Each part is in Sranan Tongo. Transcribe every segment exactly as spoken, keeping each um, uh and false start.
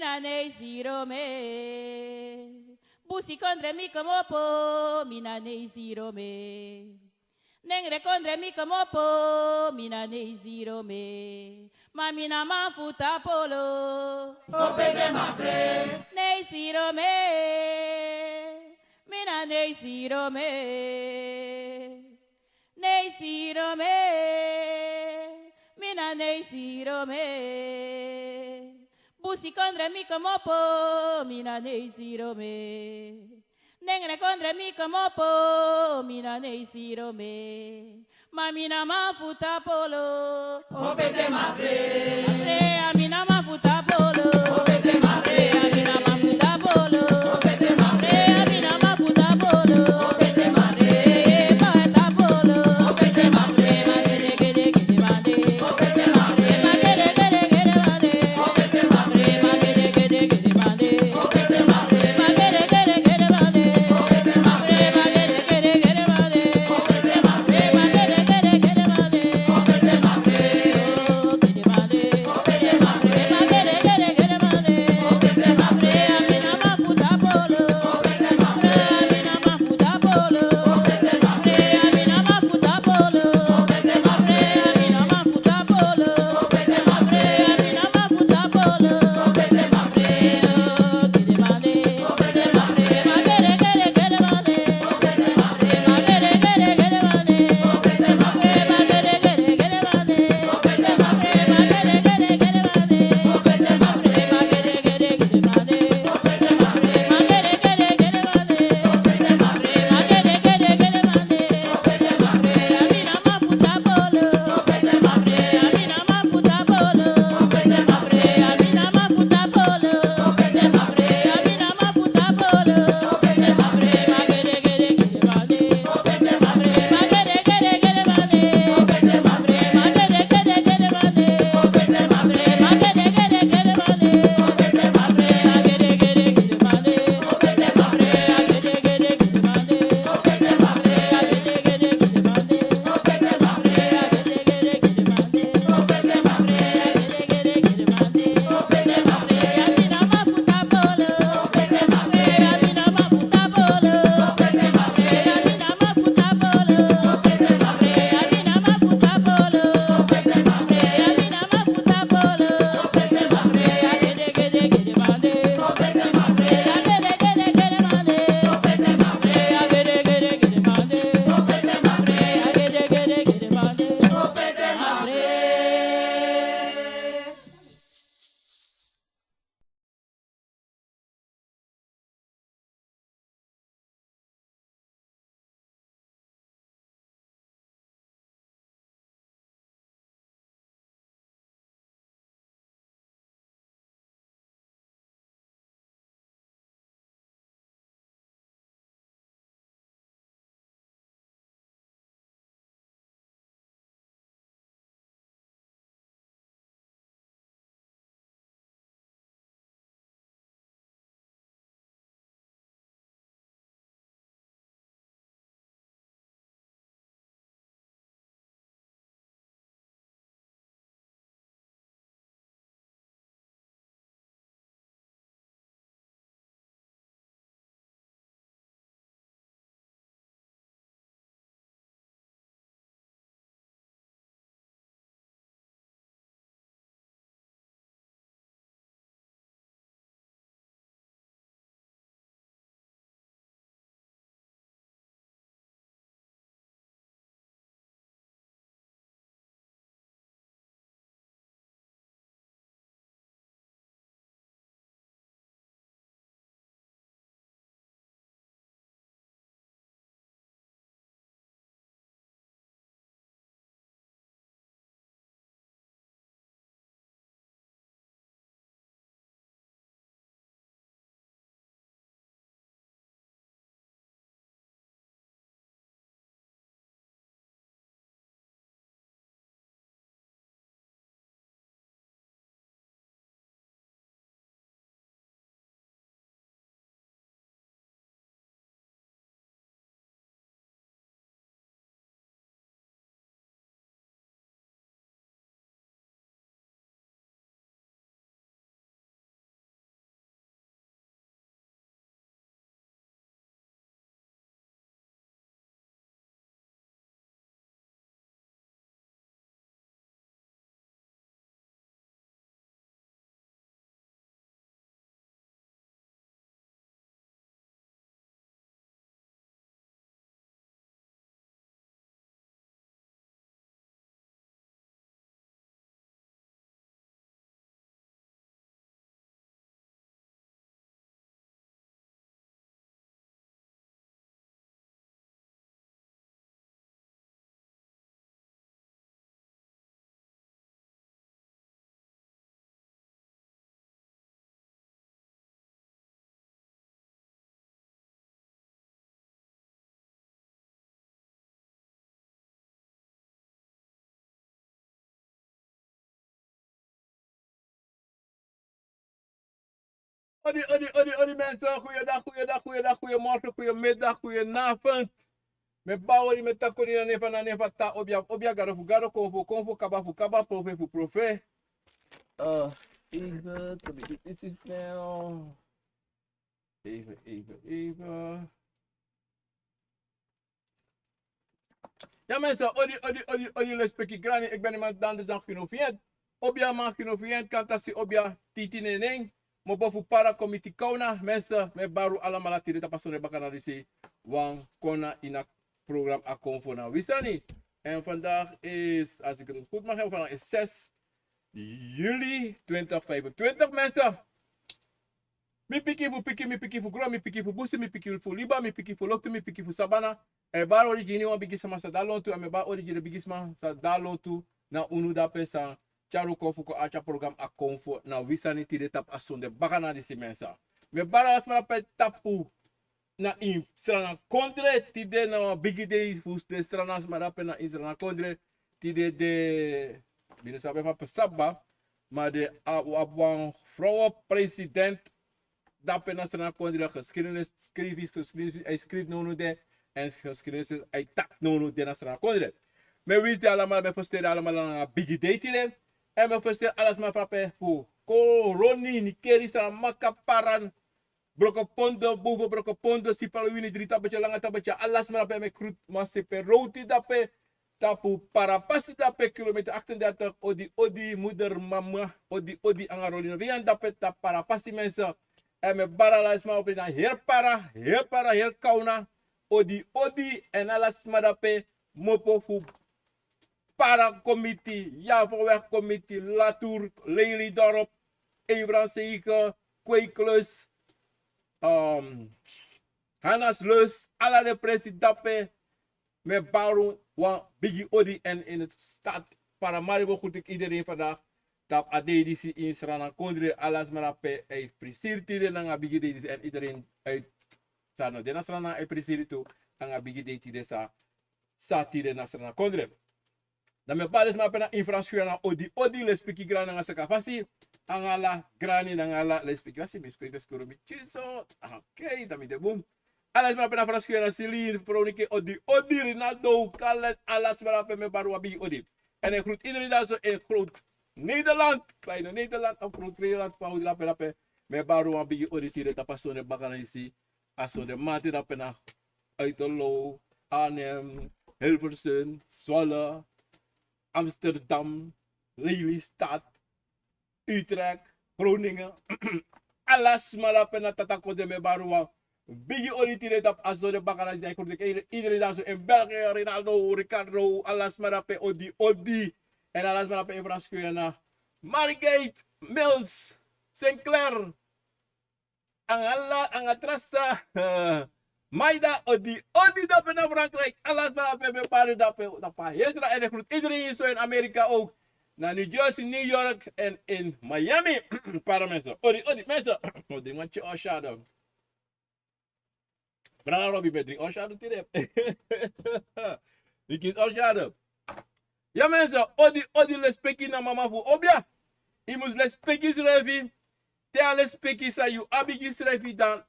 na Nei Sirome. Busikondre mi komopo, mi na Nei Sirome. Nengrekondre mi komopo, mi na Nei Sirome. Ma mi na man fu Tapolo. Opete mafre. Nei Sirome. Mi na Nei Sirome. Nei Sirome. Mi na Nei Sirome. Busikondre mi komopo, mi na Nei Sirome. Nengrekondre mi komopo, mi na Nei Sirome. Ma mi na man fu Tapolo. Opete mafre. Mafre, a mi na man fu Tapolo. Opete mafre. A mi na man fu Tapolo. Opete mafre. A mi na man fu Tapolo. Opete mafre. Tapolo. Opete mafre. Odi, odi, odi, odi, mensen. Goeiedag, goeiedag, goeiedag, goeiemorgen, goeiemiddag, goedenavond. Mi e bari odi, mi e taki odi na nen fu, na nen fu a Tata obia, obia, gado fu gado, konfo fu konfo, kaba fu kaba, profeet fu profeet. Eh, even, let me do this is now. Even, even, even. Ya mensen, odi, odi, odi, odi, lespeki grani, ik ben iemand anders dan Gino Fient. Obia man Gino Fient, kan taki obia titi nenen. Mopo fu para komiti kawna, mensen, mi e bari un alamala tide tapu a sonde bakana disi. Wan kona ini a program a konfo na wi sani. En vandaag is, als ik het goed mag hebben, vandaag is zes juli twintig vijfentwintig, mensen. Mi pikin fu pikin, mi pikin fu gron, mi pikin fu busi, mi pikin fu liba, mi pikin fu loktu, mi pikin fu sabana. E bari odi gi wan bigisma san de na lontu, èn mi e bari odi gi den bigisma san de na lontu, na unu dape san tyari un kon fu kon arki a program a konfo na wi sani tide tapu a sonde bakana disi, mensen. Mi e bari ala sma dape tapu na ini Sranan kondre, tide na wan bigi dei fu den Sranan sma dape na ini Sranan kondre, tide de, mi no sabi fa pe sabi, ma den abi wan frow president dape na Sranan kondre, geschiedenis skrifi, geschiedenis, a e skrifi nownow de, èn geschiedenis a e taki nownow de na Sranan kondre. Mi e winsi den alamala, mi e fersiteri den alamala nanga bigi dei tide, èn mi e fersiteri ala sma dape fu Koroni, Nikeri, Saramaka, Paran, Brokopondo, Boven Brokopondo, Sipaliwini, Dri Tabetya, Langa Tabetya, ala sma dape, mi e groet Masipe Roti dape, tapu Parapasi dape, kilometer achtendertig, odi, odi, moeder, mama, odi, odi, nanga Rolino Vian dape, tapu Parapasi, mensen. Èn mi e bari ala sma dape na heri Para, heri Para, heri Kawna, odi, odi, èn ala sma dape, mopo fu Para komiti, Javaanweg komiti, Latour, Lelydorp, Evransege, Kweeklust, ehm, Hannaslust, ala den presi dape, mi e bari un wan bigi odi, èn ini a stad Paramaribo groet ik iedereen vandaag, tapu a dei disi ini Sranan kondre, ala sma dape e prisiri tide nanga bigi dei disi, èn iedereen uit san no de na Sranan e prisiri tu nanga bigi dei tide san, san tide na Sranan kondre. Dan mi e bari den sma dape na ini Frans, na odi, odi, lespeki grani nanga sakafasi, nanga ala grani nanga ala lespeki fasi, mi skoro, mi skoro, mi kinso. Oké, dan mi de bun. Ala sma dape na Frans, na Celine, Veronike, odi, odi, Rinaldo, Khaled, ala sma dape mi e bari wan bigi odi. Èn mi e groet iedereen daar zo in groot Nederland, kleine Nederland of groot Nederland, fa un de dape, dape. Mi e bari wan bigi odi tide tapu a sonde bakana disi, a sonde mamanten dape na Uiterloo, Arnhem, Hilversum, Zwolle, Amsterdam, Lelystad, Utrecht, Groningen. Ala sma dape na Tata kondre, mi e bari wan bigi odi tide tapu a sonde bakana disi, a e groet iedereen daar zo in België, Rinaldo, Ricardo, ala sma dape, odi, odi. Èn ala sma dape in Frans, na Margate, Mills, Sinclair, nanga ala, nanga Trassa, Maida, odi, odi dape na Frankrijk, ala sma dape mi e bari dape, dape a heri sma, èn mi e groet iedereen zo in Amerika ook. Na New Jersey, New York en in Miami. Para mensen, odi, odi mensen. Odi, want je al shadow. Brada Robi, ben dringi oshado tide. Yu kisi oshado. Ya mensen, odi, odi, lespeki na mama fu obia. Yu mus lespeki yusrefi. Te a lespeki san yu abi gi yusrefi, dan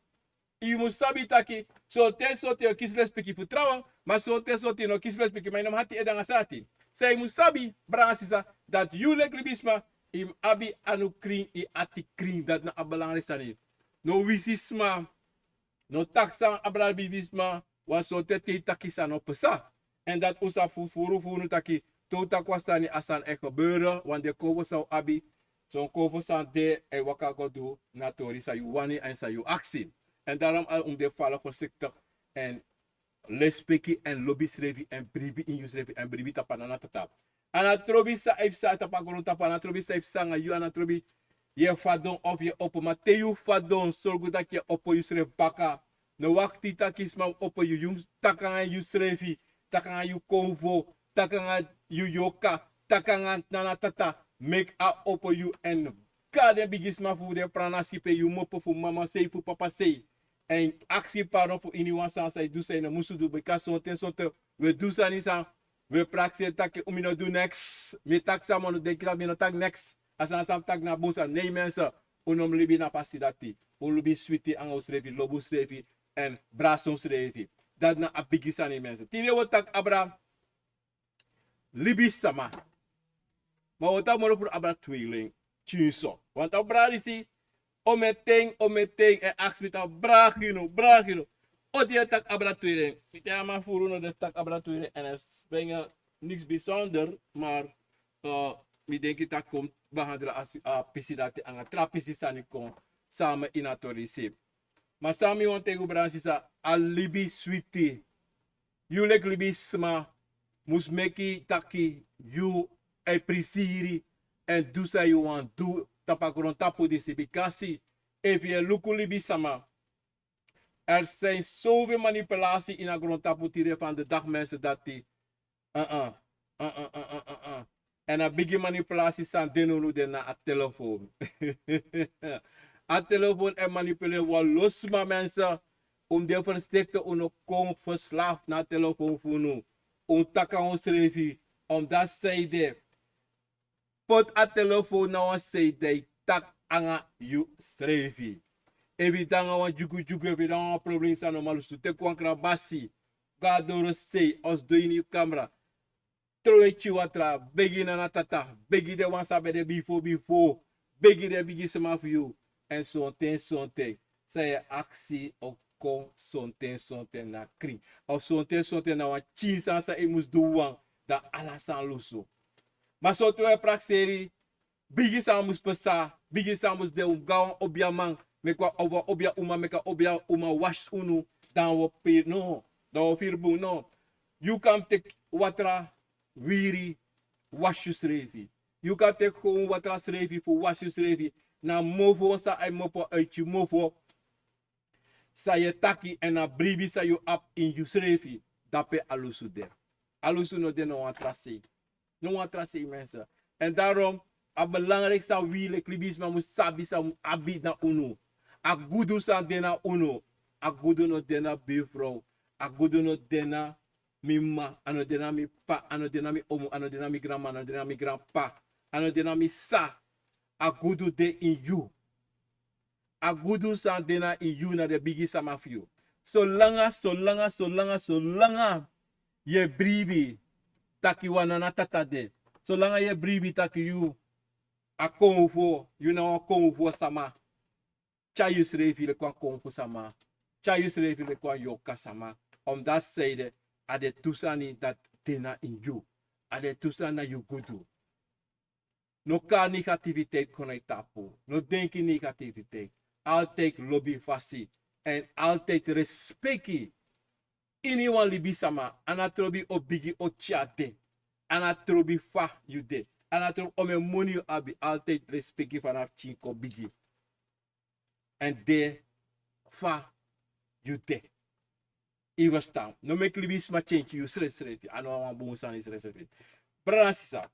yu mus sabi taki, sonten, sonten yu o kisi lespeki fu trawan, ma sonten, sonten yu no kisi lespeki, ma yu no mus hati ede nanga sani. San yu mus sabi, brada, sisa, dati yu leki libisma, yu mus abi anu krin, yu ati krin, dati na a belangrijk sani. No wisi sma, no taki san abra libisma, wan sonten te yu taki san no pasa. Èn dati un sa fufuru fu unu taki, te un taki wan sani, a sani e gebere, want den konfo san un abi, son konfo san de, e waka go du na tori san yu wani èn san yu aksi. Èn daarom un mus de vala voorzichtig èn lespeki èn lobi yusrefi èn bribi ini yusrefi èn bribi tapu a Nana Tata. A no trobi san e psa tapu a grontapu, a no trobi san e psa nanga yu, a no trobi yu e fadon of yu e opo, ma te yu fadon, sorgu taki yu e opo yusrefi baka. No wakti taki sma mus opo yu, yu mus taki nanga yusrefi, taki nanga yu konfo, taki nanga yu yorka, taki nanga Nana Tata, meki a opo yu èn kon na den bigisma fu den pranasi pe yu mopo fu mama sei, fu papa sei. Èn aksi pardon fu iniwan sani san yu du san yu no musu du, bika sonten, sonten wi e du sani san wi e prakseri taki un, mi no du neks. Mi e taki san, ma un no denki taki mi no taki neks. A sani san mi taki na bun sani. Nei mensen, Un no mus libi na a pasi dati. Un libi switi anga unsrefi, lobi unsrefi, èn brasi unsrefi. Dati na a bigi sani, mensen. Tide wi o taki abra libisama. Ma wi o taki moro furu abra tweeling. Tyinso. Wan taki brada disi, o meten, o meten, e aksi mi taki brada gi unu, brada gi unu. Odi e taki abra tweeling. Mi taki a man furu no de taki abra tweeling. En a spenga niks bijzonder, maar, eh, mi denki taki kon behandel a, a pisi dati anga tra pisi sani kon sama ini a tori disi. Ma san mi wani taigi un, brada sisa, a libi switi. Yu leki libisma mus meki taki yu e prisiri èn du san yu wani du tapu a grontapu disi. Bikasi efu yu e luku libisama, er zijn zoveel manipulatie ini a grontapu tide van de dag, mensen, dati. Uh-uh. Uh-uh, uh-uh, uh-uh. Èn a bigi manipulatie san de na unu de na a telefoon. A telefoon e manipuleri wan lo sma, mensen. Un de verstikte, un no kon verslaafd na a telefoon fu unu. Un taki a unsrefi, omdat zij de poti a telefoon na wan sei di e taki anga yusrefi. Efu yu de anga wan dyugudyugu, efu yu de anga wan problem san no man lusu, teki wan krabasi, go na doro sei, of sidon ini yu kamra, trowe tyari watra, begi Nana Tata, begi den wan san ben de bifo bifo, begi den bigi sma fu yu. Èn sonten sonten san yu e aksi o kon sonten sonten na krin. Of sonten sonten na wan pikin sani san yu mus du wan, dan ala sani lusu. Ma sortu wi e prakseri, bigi sani mus pasa, bigi sani mus de, un mus go na wan obiaman, meki wan, of wan obiauma, meki a obiauma wasi unu, dan wi o firi, no, dan wi o firi bun, no. Yu kan teki watra wiri wasi yusrefi. Yu kan teki gewoon watra srefi fu wasi yusrefi. Na mofo san e mopo uiti yu mofo, san yu e taki, èn na bribi san yu abi ini yusrefi, dape a lusu de. A lusu no de na wan tra sei. No wan tra sei, mensen. Èn daarom, a belangrijk san wi leki libisma mus sabi, san wi abi na unu. A gudu san de na unu. A gudu no de na bifrow. A gudu no de na mi mama, a no de na mi p'pa, a no de na mi omu, a no de na mi granma, a no de na mi granp'pa, a no de na mi sisa. A gudu de ini yu. A gudu san de na ini yu na den bigi sama fu yu. Solanga, solanga, solanga, solanga yu e bribi taki wan Nana Tata de. Solanga yu e bribi taki yu a konfo, yu na wan konfo sama. Tyari yusrefi leki wan konfo sama. Tyari yusrefi leki wan yorka sama. Omdat zij de, a den tu sani dati de na ini yu. A den tu sani na yu gudu. No kari negativiteit kon na yu tapu. No denki negativiteit. Altijd lobi fasi. Èn altijd respeki. Ini wan libisama, a no trobi o bigi o tya de. A no trobi fa yu de. A no trobi omeni moni yu abi, altijd respeki fanafu pikin kon bigi. Èn de fa yu de. Yu e ferstan? No meki libisma tyentyi yu srefsrefi. A no wan bun sani srefsrefi. Brada sisa.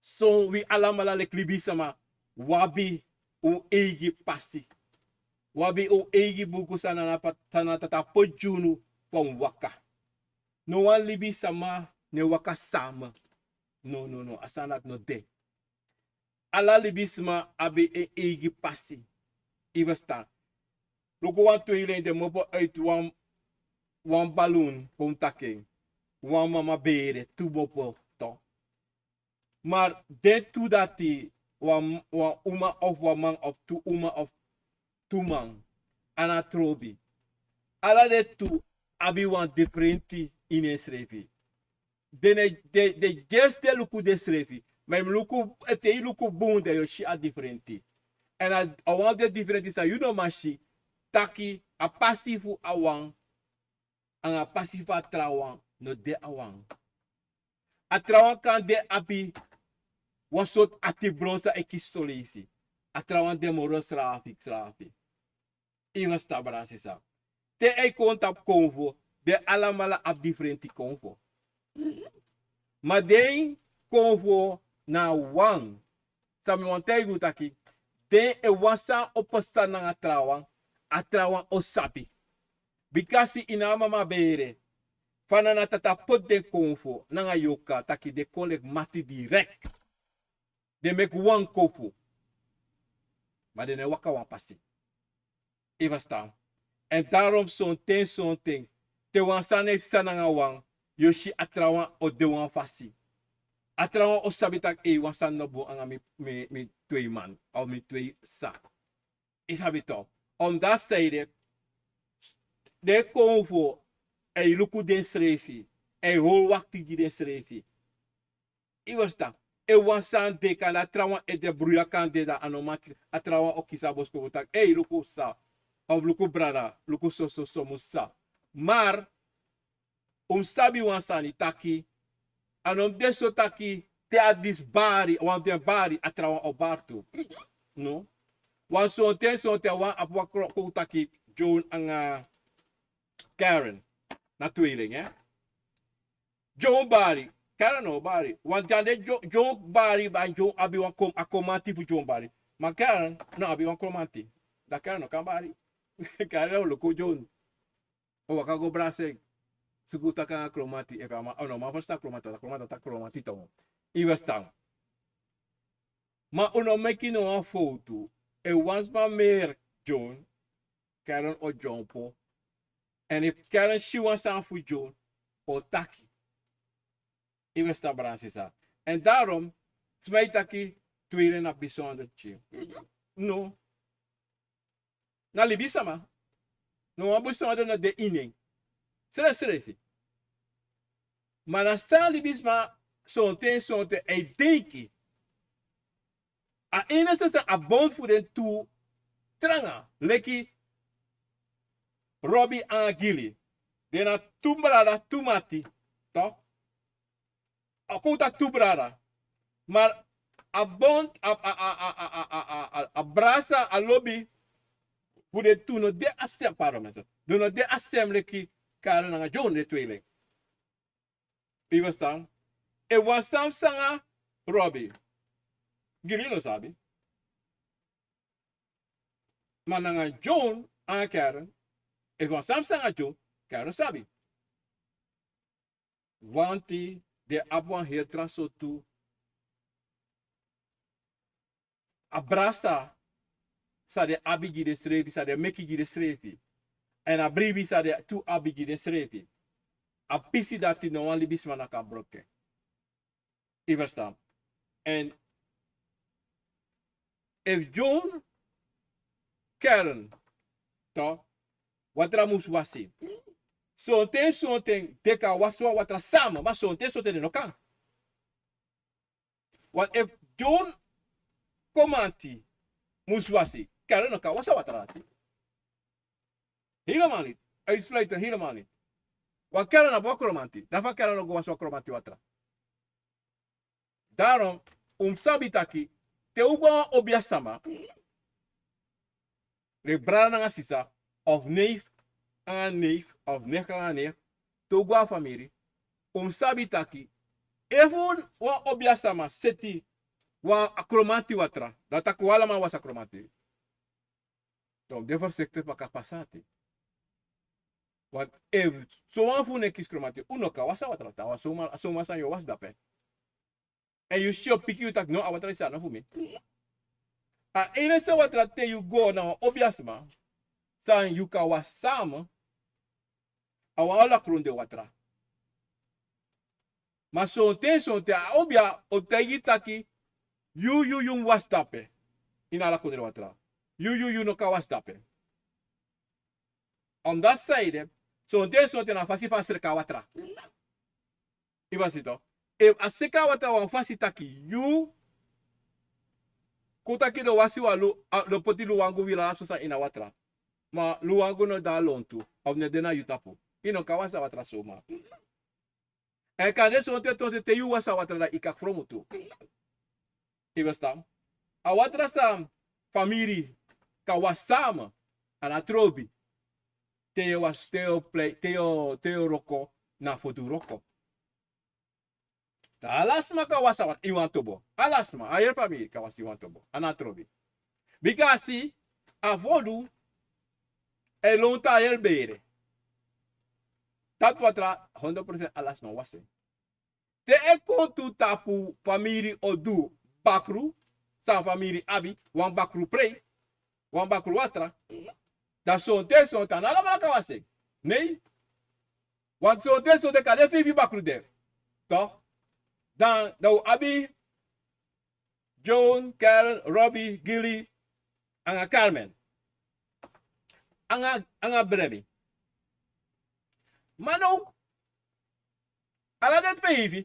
So wi alamala leki libisma, wi abi un eigi pasi. Wi abi un eigi buku san Nana Tata poti gi unu fu un waka. No wan libisma no e waka sama. No, no, no. A sani dati no de. Ala libisma abi en eigi pasi. Yu e ferstan? Luku wan tweeling, den mopo uiti wan, wan balun, kon un taki en. Wan mama bere, tu mopo, toch. Maar den tu dati, wan, wan uma of wan man of tu uma of tu man, a no trobi. Ala den tu abi wan diferenti ini ensrefi. Den e, den, den gersi den luku densrefi. Ma yu mus luku, efu te yu luku bun, dan yu o si a diferenti. Èn a, a wan fu den diferenti san yu no man si, taki a pasi fu a wan anga a pasi fu a trawan no de a wan. A trawan kan de abi wan sortu atibron san e kisi son leisi. A trawan de moro srafi, srafi. Yu e ferstan, brada sisa? Te a e kon tapu konfo, den alamala abi diferenti konfo. Ma den konfo na wan. San mi wani taigi un taki, den e wan sani o pasa nanga trawan, a trawan o sabi. Bikasi ini a mama bere, fa Nana Tata poti den konfo nanga yorka, taki den kon leki mati direkt. Den meki wan konfo. Ma den no e waka wan pasi. Yu e ferstan? Èn darom sonten sonten, te wan sani e psa nanga wan, yu o si a trawan o de wan fasi. A trawan o sabi taki ei, wan sani no bun anga mi, mi, mi twei man of mi twei sa. Yu sabi tok. Omdati san ede, den kon fu, e luku densrefi, e hori wakti gi densrefi. Yu e ferstan? Efu wan sani de, kande a trawan ede bruya, kande dan a no mati, a trawan o kisi a boskopu taki, ei, luku sa, of luku brada, luku soso, so mus sa. Ma un mus sabi wan sani taki, a no mus de so taki te a disi bari, wan fu den bari, a trawan o bari tu. No. Wan sonten sonten wan abi wan kro-, kon taki John anga Karen na tweeling, eh? John bari, Karen no bari. Wan ten de Jo-, John bari, ma John abi wan kom-, a kromanti fu John bari. Ma Karen no abi wan kromanti. Dan Karen no kan bari. Karen o luku John. O waka go braseng. Suku taki anga kromanti, efu a man, o no, man ferstan kromanti, a kromanti, a kromanti tongo. Yu e ferstan? Ma un no meki no wan fowtu. Efu wan sma meri John, Karen o dyompo. Èn efu Karen si wan sani fu John, a o taki. Yu e ferstan, brada, sisa? Èn darom, sma e taki, tweeling na bisonder pikin. No. Na libisma. No wan bun sma no de ini en. Srefsrefi. Ma na san libisma sonten sonten e denki. A enigste san a bond fu den tu tranga, leki Robi anga Gili. Den na tu brada, tu mati, tok. A kon taki tu brada. Ma a bond, a, a, a, a, a, a, a, a brasa, a lobi fu den tu no de a sem, pardon, mensen. Den no de a sem leki Karen nanga John, den tweeling. Yu e ferstan? Efu wan sani psa nanga Robi, Gili no sabi. Ma nanga John anga Karen, efu wan sani psa nanga John, Karen sabi. Wanti den abi wan heri tra sortu. A brasa san den abi gi densrefi, san den meki gi densrefi. Èn a bribi san den tu abi gi densrefi. A pisi dati no wan libisma no kan broko en. Yu e ferstan? Èn efu John, Karen, tok, watra mus wasi. Sonten sonten den kan wasi wan watra sama, ma sonten sonten den no kan. Want efu John kromanti mus wasi, Karen no kan wasi a watra dati. Helemaal niet. Uitsluiten, helemaal niet. Want Karen abi wan kromanti. Dan fa Karen no go wasi wan kromanti watra? Daarom, un mus sabi taki, te un go na wan obiasma, leki brada nanga sisa, of neef anga neef, of nicht anga nicht, te un go na famiri, un mus sabi taki, efu wan obiasma seti wan kromanti watra, dan taki un alaman wasi a kromanti. Dan un de voorzichtig baka pasa ati. Want efu sowan fu un no e kisi kromanti, un no kan wasi a watra, dan wan sowan, sowan sani yu o wasi dape. Èn yu si yu o piki yu taki no, a watra disi a no fu mi. A enigste watra te yu go na wan obiasma san yu kan wasi sama, a wan ala kondre watra. Ma sonten sonten a obia o taigi taki yu, yu, yu mus wasi dape. Ini ala kondre watra. Yu, yu, yu no kan wasi dape. Omdat san ede, sonten sonten na fasi fu a sreka watra. Yu e si tok. Efu a sreka watra wan fasi taki yu kon taki den wasi wan lu, a, den poti luwangu, wi lala sosa ini a watra. Ma luwangu no de na lontu, of no de na yu tapu. Yu no kan wasi a watra soma. Èn kande sonten, sonten te yu wasi a watra dan yu kaki fromu tu. Yu e ferstan? A watra san famiri kan wasi sama, a no trobi. Te yu e wasi, te yu e plei, te yu e, te yu e wroko, na fu du wroko. Dan ala sma kan wasi a watra ini wan tobo. Ala sma, a heri famiri kan wasi ini wan tobo. A no trobi. Bika a si, a fodu e lontu a heri bere. Dati watra hondro prosent ala sma wasi en. Te e kon tu tapu famiri o du bakru, san famiri abi, wan bakru prei, wan bakru watra. Dan sonten sonten a no alamala kan wasi en. Nei. Wan sonten sonten kan den feifi bakru de. Toch? Dan dan un abi John, Karen, Robbie, Gilly, anga Carmen, anga anga Bremi. Ma now ala den feifi,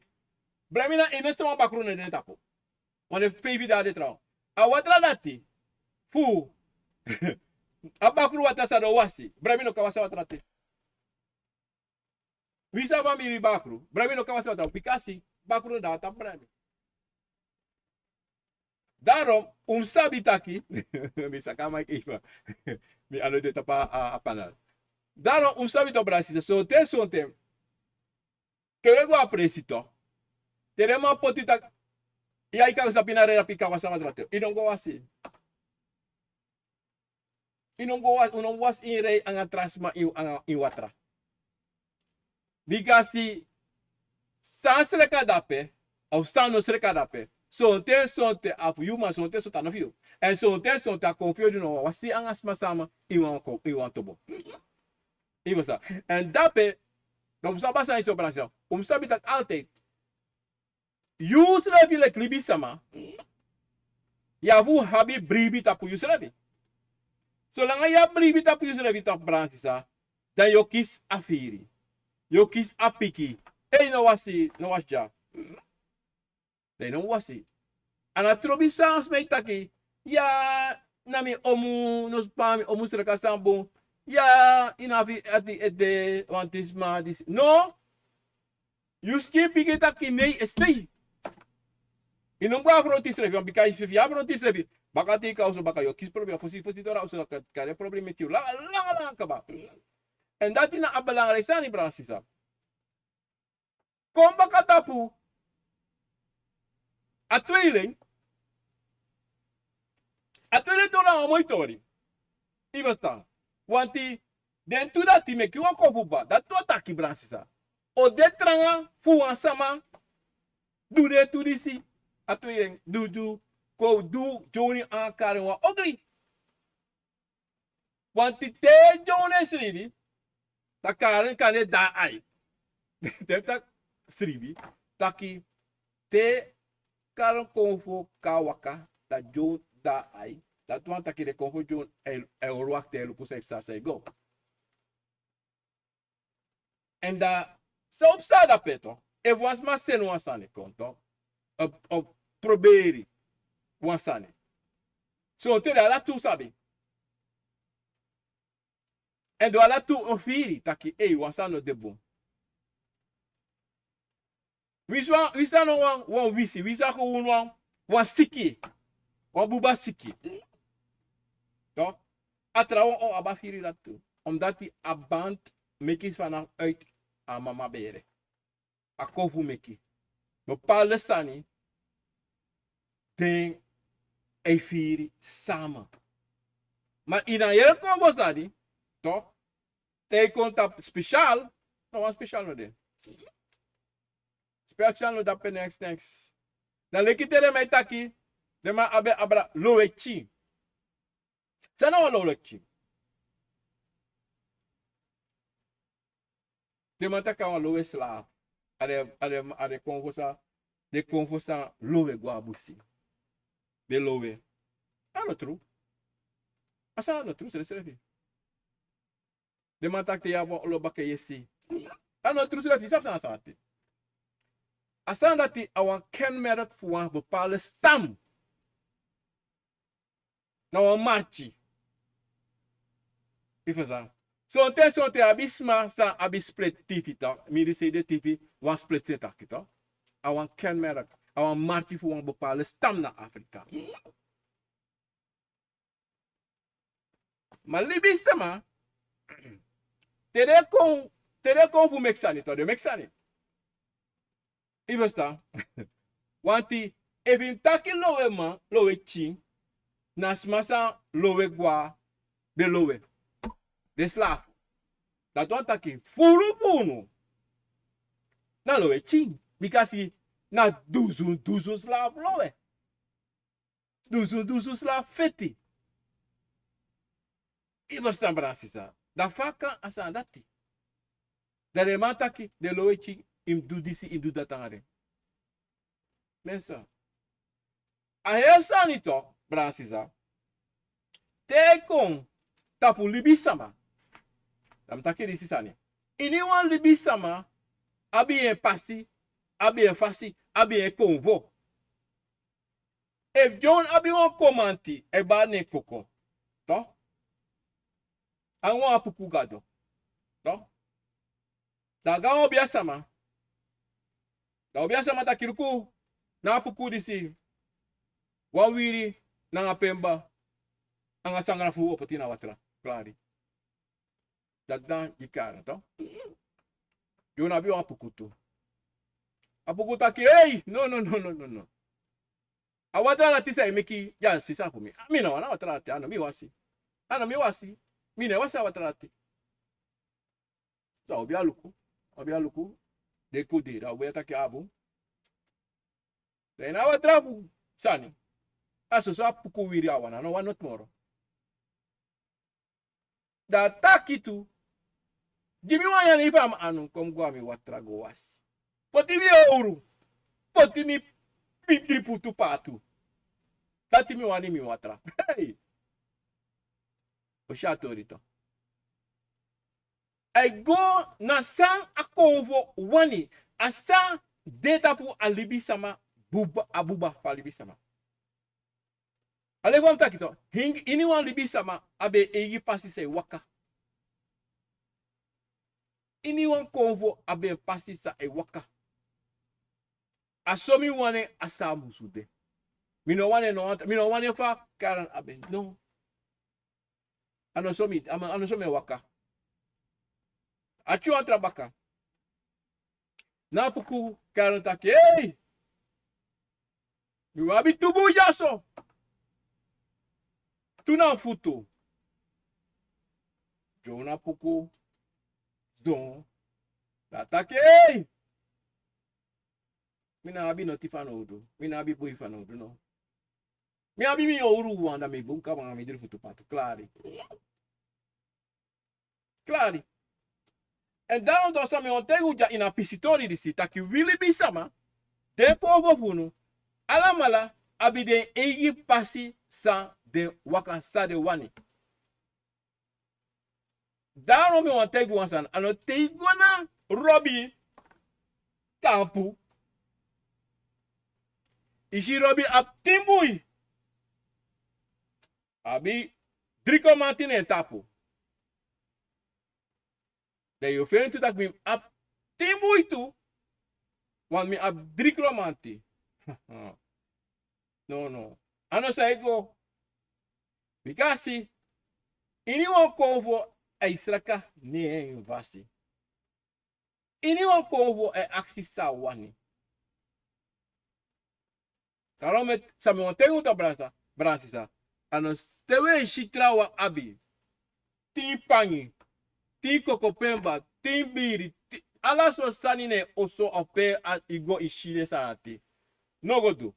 Bremi na ini en stan wan bakru na den tapu. Wan den feifi de a de trawan. A watra dati fu a bakru watra san den o wasi, Bremi no kan wasi a watra dati. Wi sa famiri bakru, Bremi no kan wasi a watra bikasi bakru na dati a Bremi. Darom un mus sabi taki mi saka maiki ifa, mi a no de tapu a panel. Darom un mus sabi taki brasisa sonten sonten, te wi e go a presi to, te den man poti taki yu ai kan sabi na rei dapi kan wasi a watra te, yu no go wasi. Yu no go wasi, yu no go wasi ini rei anga tra sma ini watra. Bikasi san sreka dape of san no sreka dape, sonten sonten a fu yu, ma sonten sonten a no fu yu. Èn sonten sonten a kon fu yu di no wan wasi anga sma sama ini wan tobo. Yu fu san èn dape, dan un mus sabi a sani so brasisa, un mus sabi taki altide yu srefi leki libisama, yu abi fu abi bribi tapu yu srefi. Solanga yu abi bribi tapu yu srefi tapu brasisa, dan yu o kisi a firi, yu o kisi a piki. Ei no wasi, no wasi dya. Dan yu no mus wasi. A na trobi san sma e taki, ya, na mi omu no span mi omu sreka san bun. Ya, yu na fu ati ete wanti sma disi no. Yu skin piki taki nei e stei. Yu no mus go a fronti srefi wan bika yu srefi ya fronti srefi. Baka te yu kan oso baka yu o kisi problema fosi fosi dora oso kari problema meti yu langa langa langa kaba. Èn dati na a belangriki sani brasisa. Kon baka tapu a tweeling. A tweeling tori na wan moi tori. Yu ferstan? Wanti den tu dati meki wan kon fu ba dati tu a taki brasisa. O de tranga fu wan sama du den tu disi. A tweeling du du kon du joni anga karen wan ogri. Wanti te dyownu e sribi, dan karen kan de daa ai. Te mi taki sribi, taki te karen kon fu kan waka, dan dyownu daa ai. Dati wani taki den kon fu dyownu e hori wakti e luku san e psa san e go. Èn dan san o psa dape to, efu wan sma seni wan sani kon to, o proberi wan sani. Sonten den ala tu sabi. Èn den ala tu o firi taki ei wan sani no de bun. Winsi wan winsi a no wan wan wisi winsi a kon wunu wan wan siki, wan buba siki. A trawan o abi a firi dati tu. Omdati a band meki sfana uiti a mama bere. A kon fu meki bepalde sani den e firi sama. Ma ini a yere kon go sani, te yu kon tapu spesial, no wan spesial no de. Spesial no dape neks neks. Dan leki te den man e taki den man abi abra lowe kin. San na wan lowe kin? Den man taki a wan lowe slaaf. A den a den a den kon fu san den kon fu san lowe go a busi. Den lowe. A no tru. A san a no tru srefsrefi. Den man taki te yu abi wan olo baka yesi. A no tru srefi sabi san a san ati. A san dati a wan kenmerk fu wan bepalde stam. Na wan marki. Ifu san sonten sonten abi sma san abi split tifi to mi di sei de tifi wan split se taki to. A wan kenmerk a wan marki fu wan bepalde stam na afrika. Ma libisama te den kon te den kon fu meki sani to den meki sani. Yu ferstan? Wanti efu yu mus taki loweman lowe kin na sma san lowe gwa den lowe den slafu. Dati wani taki furu fu unu na lowe kin bikasi na duzun duzun slafu lowe. Duzun duzun slafu feti. I ferstan, brada sisa. Dan fa kan a sani dati? Dan den man taki, den lowe pikin, i mus du disi, i mus du dati nanga den. Mensen. A heri sani tu, brada sisa. Te i kon tapu libisama. Dan mi taki disi sani. Iniwan libisama abi en pasi, abi en fasi, abi en konfo. Efu John abi wan komanti, a e bari en koko. Toch? Anga wan apuku gado. Toch? Dan a go na wan obiasama. Dan a obiasama taki luku, na apuku disi. Wan wiri nanga pemba. Anga sangala fu wi o poti na watra. Klari. Dati na gi Karen, toch? Yu no abi wan apuku tu. Apuku taki, ei, no, no, no, no, no, no. A watra dati san e meki, ya, sisa fu mi. A mi no wani a watra dati, a no mi wasi. A no mi wasi. Mi no e wasi a watra dati. Dan a obia luku, a obia luku. Den kudiri, a obia taki a bun. Dan na a watra fu sani. A soso apuku wiri a wani, a no wani noti moro. Dan a taki tu, gi mi wan yani fu a mi anu, kon mi go a mi watra go wasi. Poti mi owru, poti mi, mi dripu tu patu. Dati mi wani mi watra. Hey! O si a tori tu. A e go na san a konfo wani, a san de tapu a libisama, buba, a buba fu a libisama. A leki fa mi taki tu, ini, iniwan libisama abi en eigi pasi san e waka. Iniwan konfo abi en pasi san e waka. A so mi wani en, a so a musu de. Mi no wani en no wan tra, mi no wani en fa Karen abi en, no. A no so mi, a no so mi e waka. A tyari wan tra baka. Na apuku Karen taki, ei! Mi abi tu bun dyaso. Tu na futu. John apuku sidon. Dan a taki, ei! Mi no abi noti fanowdu. Mi no abi bun fanowdu, no. Mi abi mi owru wawan, dan mi bun kaba nanga mi dripu tu patu. Klari. Klari. Èn dan a tori san mi wani taigi un dya ini a pisitori disi, taki wi libisama, den konfo fu unu, alamala abi den eigi pasi san den waka, san den wani. Daarom mi wani taigi un wan sani, a no te i go na Robi kampu, i si Robi abi tin bui, abi dri komanti na en tapu. Dan yu o feni tu taki mi abi tin bui tu, want mi abi dri komanti. No, no. A no sa e go. Bikasi iniwan konfo e sraka na en fasi. Iniwan konfo e aksi san a wani. Daarom san mi wani taigi un tu, brada, brada sisa. A no te wi e si trawan abi tin pangi, tin kokopemba, tin biri, tin, ala sortu sani na en oso, a pe i go i si den sani dati. No go du.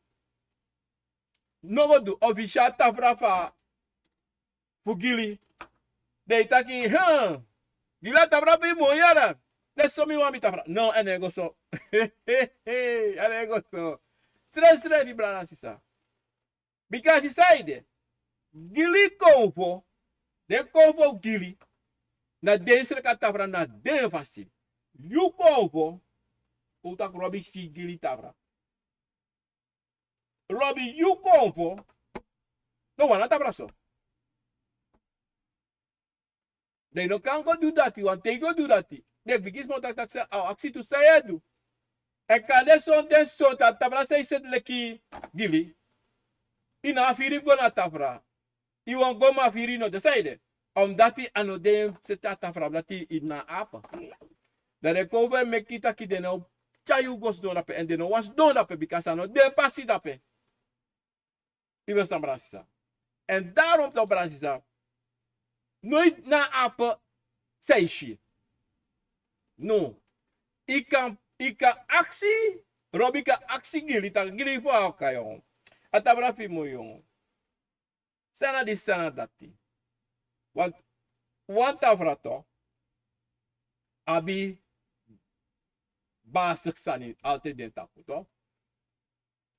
No go du. Efu i si a tafra fu a fu Gili. Dan i taki, hm, Gili, a tafra fu yu moi yara. Leki so mi wani mi tafra. No, a no e go so. A no e go so. Srefsrefi, brada nanga sisa. Bikasi saide, Gili konfo, den konfo fu Gili, na den sraka tafra na den fasi. Yu konfo, un taki Robi si Gili tafra. Robi, yu konfo no wani a tafra so. Dan i no kan go du dati, want te i go du dati, den bigi sma o taki taki san, a o aksi tu san yu e du. Èn kande sonten sonten a tafra san i seti leki Gili, i no abi firi go na a tafra. I wani go, ma a firi no de. Saide? Omdati a no de seti a tafra, dati i na ape. Dan den konfo e meki taki den no tyari yu go sidon dape, èn den no wani sidon dape, bikasi a no den pasi dape. I ferstan, brada sisa. Èn daarom tu, brada sisa, noiti na ape san i si. No. I kan, i kan aksi, Robi kan aksi Gili taki, Gili, fa a waka, yongu? A tafra fu yu moi, yongu. San na disi, san na dati. Want Wan tafra to abi basik sani altijd den tapu to.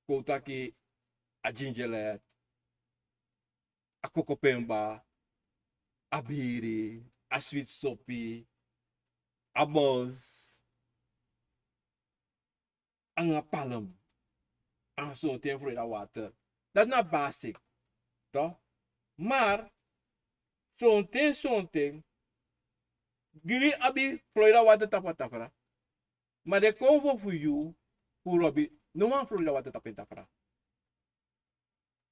Kon taki a gingelet, a kokopemba, a biri, a switi sopi, a bos, anga palm, anga sonten Florida water. Dati na basik to. Mar sonten sonten giri abi Florida water tapu a tafra. Ma den konfo fu yu fu Robi no man Florida water tapu en tafra.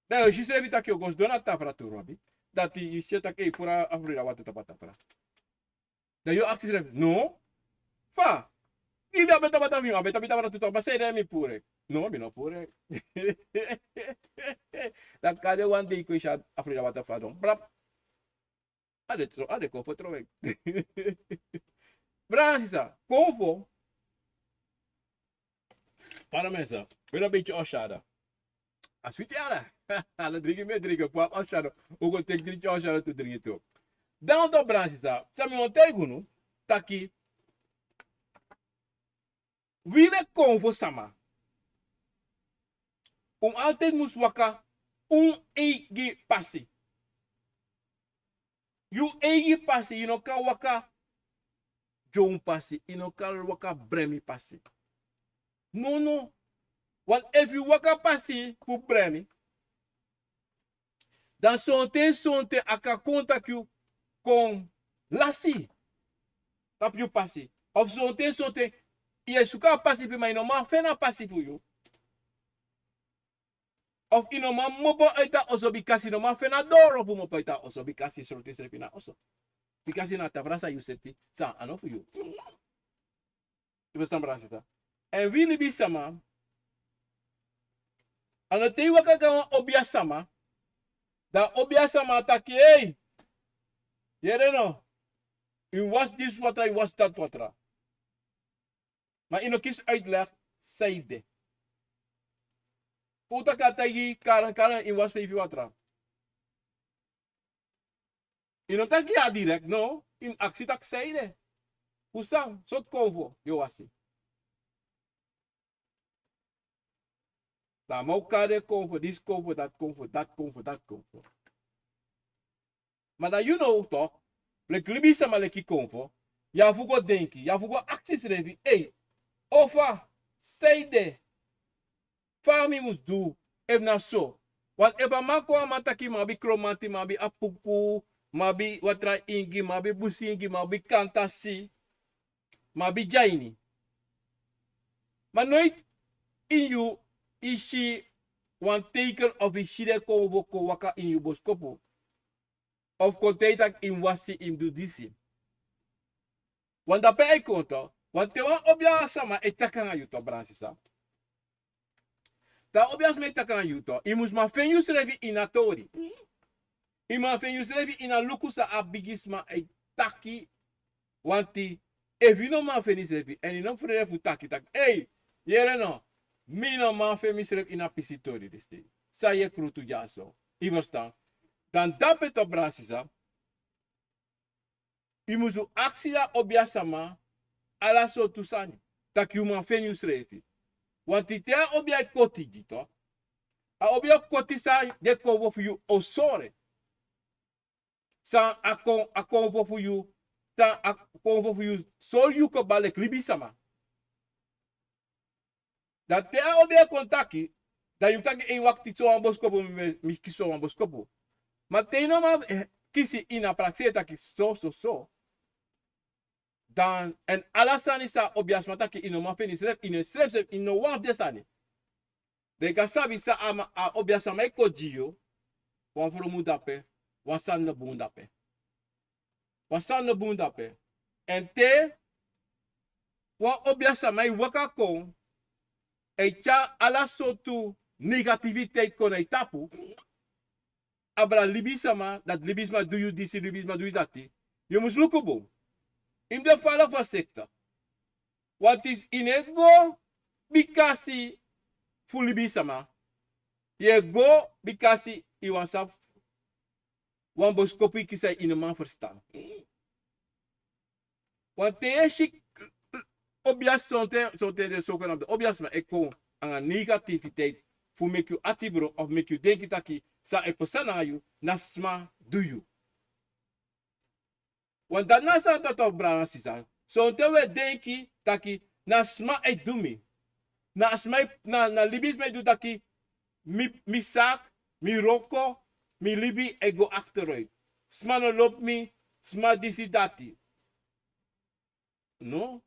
Dan yu o si srefi taki yu o go sidon na tafra tu Robi. Dati yu si taki ei puru a Florida water tapu a tafra. Dan yu o aksi srefi no fa yu ben abi en tapu a tafra, yu abi en tapu a tafra tu tapu a sede mi puru en. No mi no puru en. Dan kande wan dei kon yu si a Florida water fadon brap. A de tro a de konfo tro wek. Brada sisa konfo. Para mensa, we no beti oshada. A switi ala. Ala dringi me dringi pap oshada. U go teki dringi oshada tu dringi tu. Dan to brada sisa san mi wan taigi unu taki wi leki konfo sama un altijd mus waka un eigi pasi. Yu eigi pasi yu no kan waka. Dyongu pasi yu no kan waka bremi pasi. Nono. Want efu yu waka pasi fu bremi dan sonten sonten a kan kon taki yu kon lasi tapu yu pasi. Of sonten sonten yu e suku a pasi fu yu ma yu no man feni a pasi fu yu. Of yu no man mopo uiti a oso bikasi yu no man feni a doro fu mopo uiti a oso bikasi yu sroti srefi na oso. Bikasi na tafra san yu seti san a no fu yu. Yu bestan brada sisa. Èn wi libisama a no te yu waka go na wan obiasama. Dan obiasama taki ei yere no yu wasi disi watra yu wasi dati watra. Ma yu no kisi uitleg san yu de. Fu un taki a taigi karan karan yu wasi feifi watra. Yu no taki ya direkt no yu mus aksi taki san yu de. Fu san sortu konfo yu o wasi. Dan a man o kari den konfo disi konfo dati konfo dati konfo dati konfo. Ma dan yu no tok leki libisama leki konfo. Yu abi fu go denki yu abi fu go aksi srefi ei ofa san yu de? Fa mi mus du efu na so? Want efu a man kon a man taki mi abi kromanti mi abi apuku mi abi watra ingi mi abi busi ingi mi abi kantasi mi abi dyaini. Ma noiti ini yu yu si wan teiken of yu si den konfo kon waka ini yu boskopu. Of kon tei tak' yu mus wasi yu mus du disi. Wan dape a e kon to wan te wan obiasama e taki nanga yu to brada sisa. Te a obiasama e taki nanga yu to yu mus man feni yusrefi ini a tori. Yu man feni yusrefi ini a luku san a bigisma e taki. Wanti efu yu no man feni yusrefi èn yu no frede fu taki tak' ei yere no mi no man feni misrefi ini a pisi tori disi. San yu e krutu dyaso? Yu ferstan? Dan dape to brada sisa. Yu musu aksi a obiasama ala sortu sani tak' yu man feni yusrefi. Wanti te a obia e koti gi to a obia o koti san den konfo fu yu o sori. San a kon a konfo fu yu san a konfo fu yu sori yu kaba leki libisama. Dan te a obia e kon taki dan yu mus taki en wakti sowan boskopu mi kisi sowan boskopu. Ma te yu no man kisi ini a prakseri taki soso so dan èn ala sani san a obiasma taki yu no man feni srefi yu no e srefi srefi yu no wan fu den sani. Dan yu kan sabi san a obiasma e koti gi yu. Wan fromu dape wan sani no bun dape. Wan sani no bun dape. Èn te wan obiasma e waka kon e tyari ala sortu negativiteit kon na yu tapu. Abra libisma dati libisma du yu disi libisma du yu dati. Yu mus luku bun. Yu mus de fala forsekta. Wanti yu no e go bikasi fu libisma. Yu e go bikasi yu wani sabi wan boskopu yu kisi a yu no man ferstan. Wanten yu e si obiasma, sonten sonten den soko na obiasma e kon nanga negativiteit fu meki yu ati bron of meki yu denki taki san e pasa nanga yu na sma du yu. Wan dati na san tata of brada sisa. Sonten wi e denki taki na sma e du mi. Na sma e, na, na libisma e du taki mi, mi saki, mi wroko, mi libi e go achteruit. Sma no lobi mi, sma disi dati. No.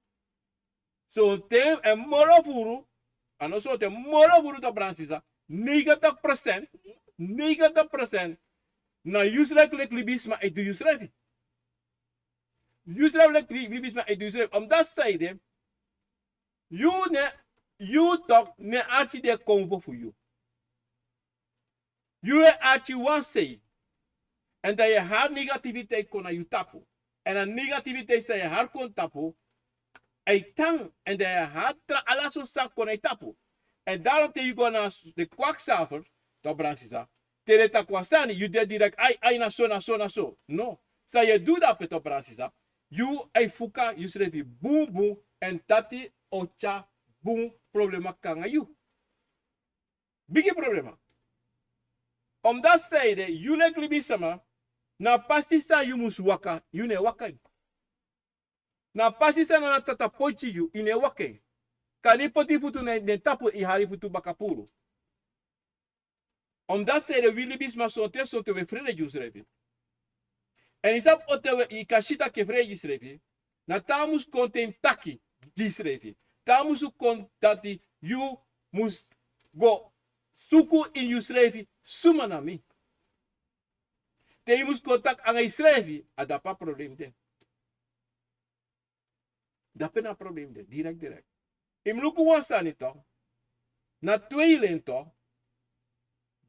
Sonten en moro furu, a no sonten, moro furu, tata of brada sisa, negentig procent, negentig procent na yusrefi leki libisma e du yusrefi. Yusrefi leki libisma e du yusrefi. Omdat sanede, yu ne, yu tok ne arki de konfo fu yu. Yu e arki wan sei. En dan yu e hari negativiteit kon na yu tapu. En a negativiteit san yu e hari kon tapu, a e tan, en dan yu e hari tra ala sortu sani kon na yu tapu. En daarom te yu go na den kwakzalver, tata of brada sisa, te den taki wan sani, yu de direkt, ai, ai, na so, na so, na so. No. San yu e du dape, tata of brada sisa, yu e fuka yusrefi bunbun, en dati o tyari bun problema kon nanga yu. Bigi problema. Omdat sanede, yu leki libisma, na pasi san yu mus waka, yu no e waka en. Na pasi san na tata poti yu, yu no e waka en. Kande yu poti yu futu na den tapu, yu hari yu futu baka puru. Omdat sanede, wi libisma sonten sonten wi e frede gi yusrefi. En yu sabi on ten wi e, yu kan si taki yu e frede gi yusrefi. Na te a mus kon te yu mus taki gi yusrefi. Te a mus kon dati yu mus go suku ini yusrefi suma na mi. Te yu mus kon taki nanga yusrefi, a dape a problem de. Dape na problem de, direkt, direkt. Yu mus luku wan sani tu. Na tweelin tu.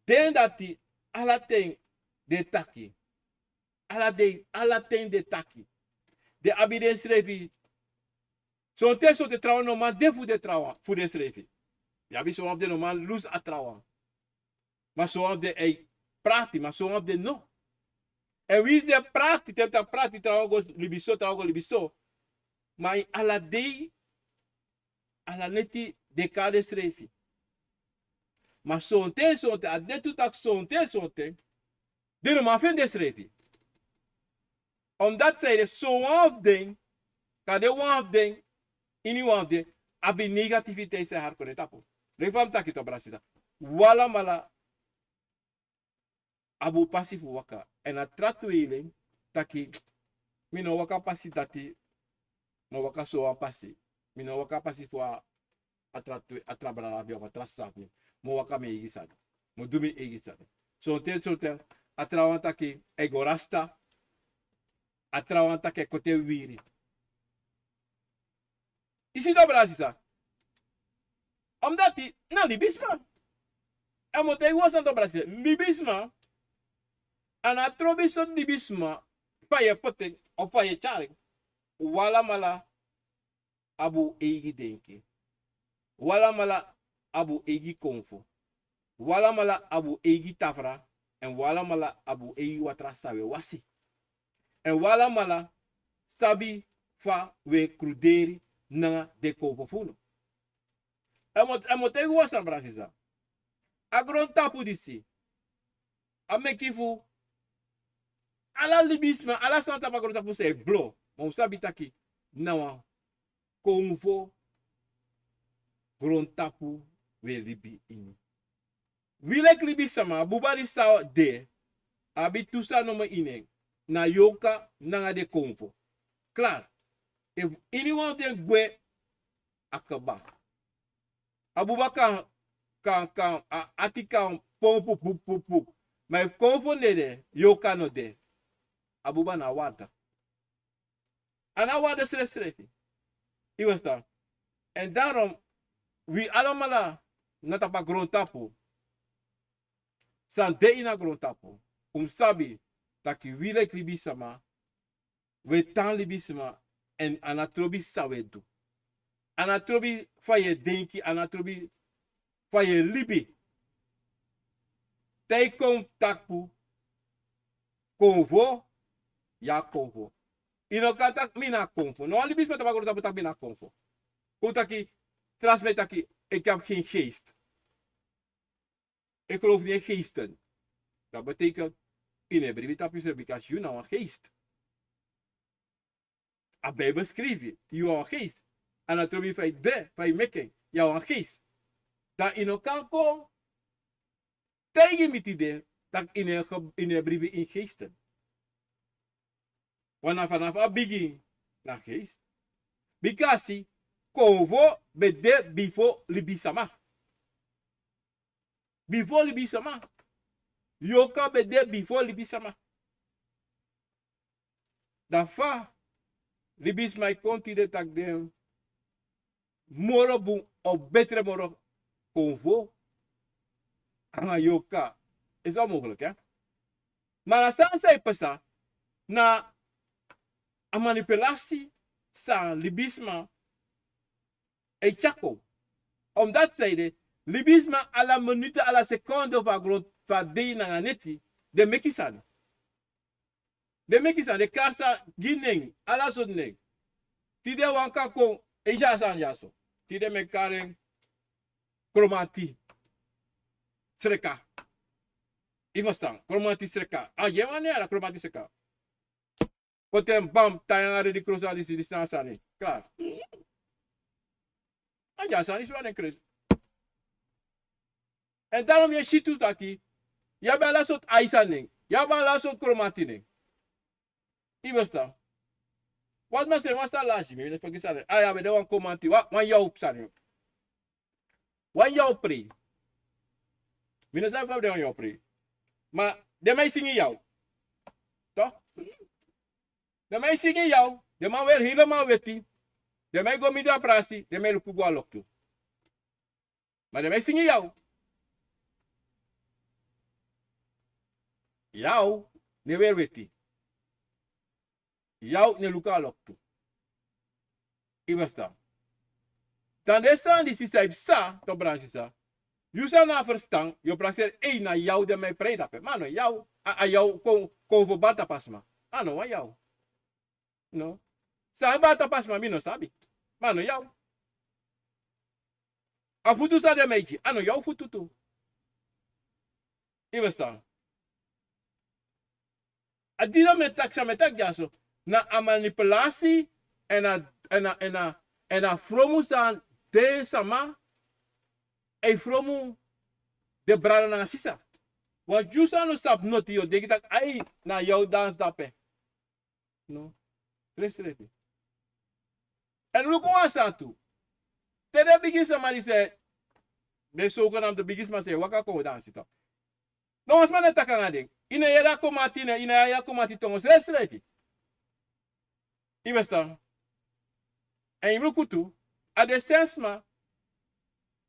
Den dati ala ten den e taki. Ala den, ala ten den e taki. Den abi densrefi. Sonten, sonten trawan no man de fu den trawan, fu densrefi. Yu abi son wan fu den no man lusu a trawan. Ma son wan fu den e prati, ma son wan fu den no. En winsi den prati, te den taki prati, trawan go libi so, trawan go libi so. Ma ini ala dei, ala neti den e kari densrefi. Ma sonten, sonten, a de tu taki sonten, sonten, den no man feni densrefi. Omdat sanede, son wan fu den, kande wan fu den, ini wan fu den, abi negativiteit san e hari kon na en tapu. Leki fa mi taki, tata of brada sisa, wi alamala abi un pasi fu waka. En a tra tweelin taki, mi no waka pasi dati, mi o waka so wan pasi. Mi no waka pasi fu a, a tra twe-, a tra brada abi of a tra sisa abi. Mi o waka mi eigi sani. Mi o du mi eigi sani. Sonten, sonten, a trawan taki a e go rasta. A trawan taki a e koti en wiwiri. Yu si, tata of brada sisa? Omdat na libisma. En mi o taigi wan sani, tata of brada sisa. Libisma, a no trobi sortu libisma fa yu e poti en of fa yu e tyari en. Wi alamala abi un eigi denki. Wi alamala abi un eigi konfo. Wi alamala abi un eigi tafra. En wi alamala abi un eigi watra san wi e wasi. En wi alamala sabi fa wi e kruderi nanga den konfo fu unu. En mi o, en mi o taigi wan sani, brada sisa. A grontapu disi, a meki fu ala libisma, ala sani na tapu a grontapu san e blo. Ma un sabi taki na wan konfo grontapu wi e libi ini. Wi leki libisma, a buba disi san de, abi tu sani nomo ini en, na yorka nanga den konfo. Klaar. Efu iniwan fu den gwe, a kaba. A buba kan, kan, kan, a ati kan pompu, pup, pup, pup. Ma efu konfo no de, yorka no de, a buba na warda. A na warda srefsrefi. Yu e ferstan? En daarom, wi alamala na tapu a grontapu, san de ini a grontapu, un mus sabi taki wi leki libisma, wi e tan libisma, en a no trobi san wi e du. A no trobi fa yu e denki, a no trobi fa yu e libi. Te yu kon tapu konfo, yu a konfo. Yu no kan taki mi na a konfo. No wan libisma tapu a grontapu taki mi na a konfo. Kon taki, transmiti taki, ik heb geen geest. Ik geloof niet in geesten. Dat betekent, yu no e bribi tapu yusrefi, because yu na wan geest. A Bijbel skrifi, yu na wan geest. A no trobi fa yu de, fa yu meki en, yu na wan geest. Dan yu no kan kon taigi mi tide taki yu no e ge-, yu no e bribi in geesten. Want na fanafu a bigin na geest. Bikasi konfo ben de bifo libisma. Bifo libisma. Yorka ben de bifo libisma. Dan fa libisma e kon tide taki den moro bun of betre moro konfo nanga yorka. Is onmogelijk, hè? Ma na san san e pasa na a manipulasi san libisma e tyari kon. Omdat san ede, libisma ala minute, ala seconde fu a gron-, fu a dei nanga neti, den meki sani. Den meki sani, den kari sani, gi nen, ala sortu nen. Tide wan kan kon, e si a sani dyaso. Tide mi e kari en Kromanti Sreka. Yu ferstan, Kromanti Sreka. A gi en wan nen, ala Kromanti Sreka. Poti en bam, tan nanga Redi Krosi, disi, disi na a sani. Klaar. A dya sani si wan nen kresi. Èn daarom yu e si tu taki, yu abi ala sortu Aisa nen, yu abi ala sortu Kromanti nen. Yu ferstan. Wan sma seni wan sani lasi, mi no e taki sani. A ya, ben de wan Kromanti, wan, wan yaw sani. Wan yaw prei. Mi no sabi fa den wan yaw prei. Ma den man e singi yaw. Toch? Den man e singi yaw. Den man weri helemaal weti. Den man e go mindri a prasi. Den man e luku go a loktu. Ma den man e singi yaw. Yaw no e weri weti. Yaw no e luku a loktu. Yu ferstan. Dan den sani disi san e psa, to, brada sisa. Yu san no abi ferstan, yu o prakseri, ei, na yaw den man e prei drape. Ma a no yaw. A, a yaw kon, kon fu bari tapu a sma. A no wan yaw. No. San e bari tapu a sma, mi no sabi. Ma a no yaw. A futu san den man e gi, a no yaw futu tu. Yu ferstan. A dino mi e taki, san mi e taki dyaso, na a manipulasi èn a, èn a, èn a, èn a fromu san den sama e fromu den brada nanga sisa. Want yu san no sabi noti, yu o denki taki, ai, na yaw dansi drape. No. Srefsrefi. Èn luku wan sani tu. Te den bigi sama disi, den zogenaamde bigi sma san e waka kon dansi, toch. No wan sma no e taki nanga den. Yu no e yere a Kromanti, yu no e yere a Kromanti tongo srefsrefi. Yu ferstan. Èn yu mus luku tu, a den sen sma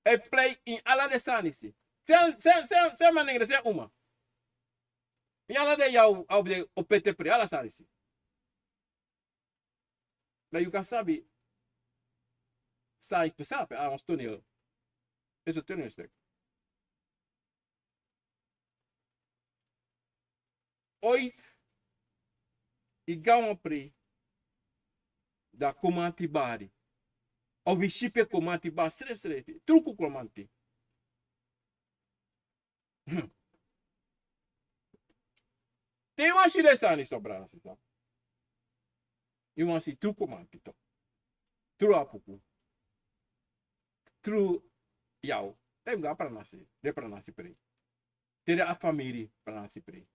e prei ini ala den sani disi. Sen, sen, sen, sen manengre, sen uma. Ini ala den yaw, a o de o pete prei, ala sani disi. Dan yu kan sabi san e psa drape, a wan toneel. Is een toneelstuk. Ooit, yu go na wan prei, dan Kromanti bari. Of yu si pe Kromanti bari srefsrefi. Truku Kromanti. Hmm. Te yu wani si den sani so, brada, sisa. Yu wani si tru Kromanti, toch. Tru Apuku. Tru yaw. Te yu go na pranasi, den pranasi prei. Te den abi famiri, pranasi prei.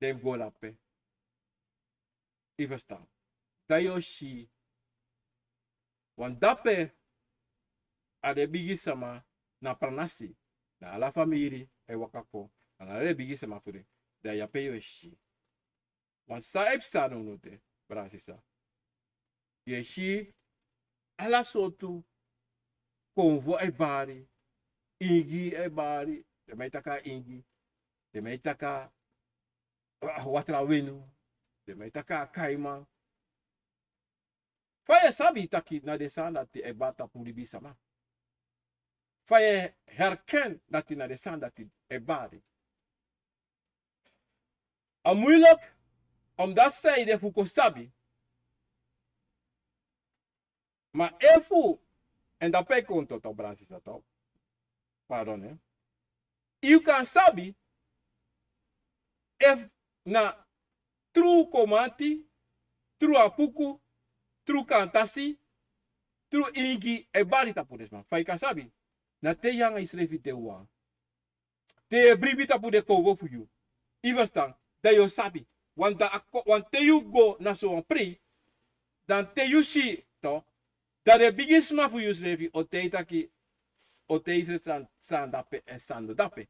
Den go drape. Yu ferstan. Dan yu o si, want drape a den bigi sama na pranasi, na ala famiri e waka kon, nanga ala den bigi sama fu den. Dan ya pe yu e si. Want san e psa nownow de, brada, sisa. Yu e si ala sortu konfo e bari, ingi e bari, den man e taki a ingi, den man e taki a a, a watra wenu. Den man e taki a kaiman. Fa yu e sabi taki na den sani dati e bari tapu libisma? Fa yu e herken dati na den sani dati e bari? A moeilijk, omdat san ede fu kon sabi Ma efu, en dape kon to, to bransi sa to. Pardon, eh. Yu kan sabi, efu na tru komanti, tru apuku, tru kantasi, tru ingi e bari tapu den sma. Fa yu kan sabi, na te yu anga yusrefi de wan. Te yu e bribi tapu den kowgo fu yu. Yu ferstan, dan yu o sabi. Wan dan a ko-, wan te yu go na so wan prei, dan te yu si, to, dan den bigisma fu yusrefi o tei taki, o tei yusrefi san, san dape, èn san no dape.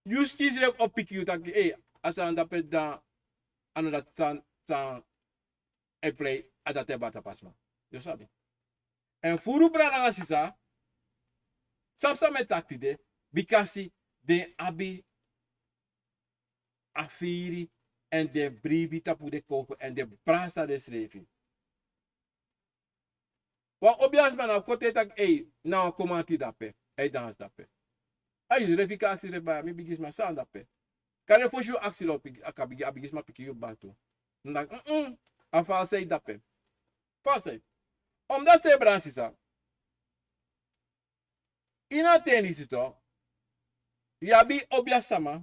Yu si yusrefi o piki yu taki, ei, a san dape dan, a no dati san, san e prei, a dati e bari tapu a sma. Yu o sabi. Èn furu brada nanga sisa, sabi san mi e taki tide, bikasi den abi a firi, èn den bribi tapu den kowgo, èn den brasa densrefi. Wan obiasma na kon te taki, ei, na wan komanti dape, a e dansi dape. A yusrefi kan aksi srefi, baya, mi bigisma, san dape. Kande fosi yu aksi lo piki, a kan bigi, a bigisma piki yu batu. Dan, mm, mm, a falsheid dape. Falsheid. Omdati sei, brada nanga sisa, ini a ten disi to, yu abi obiasma,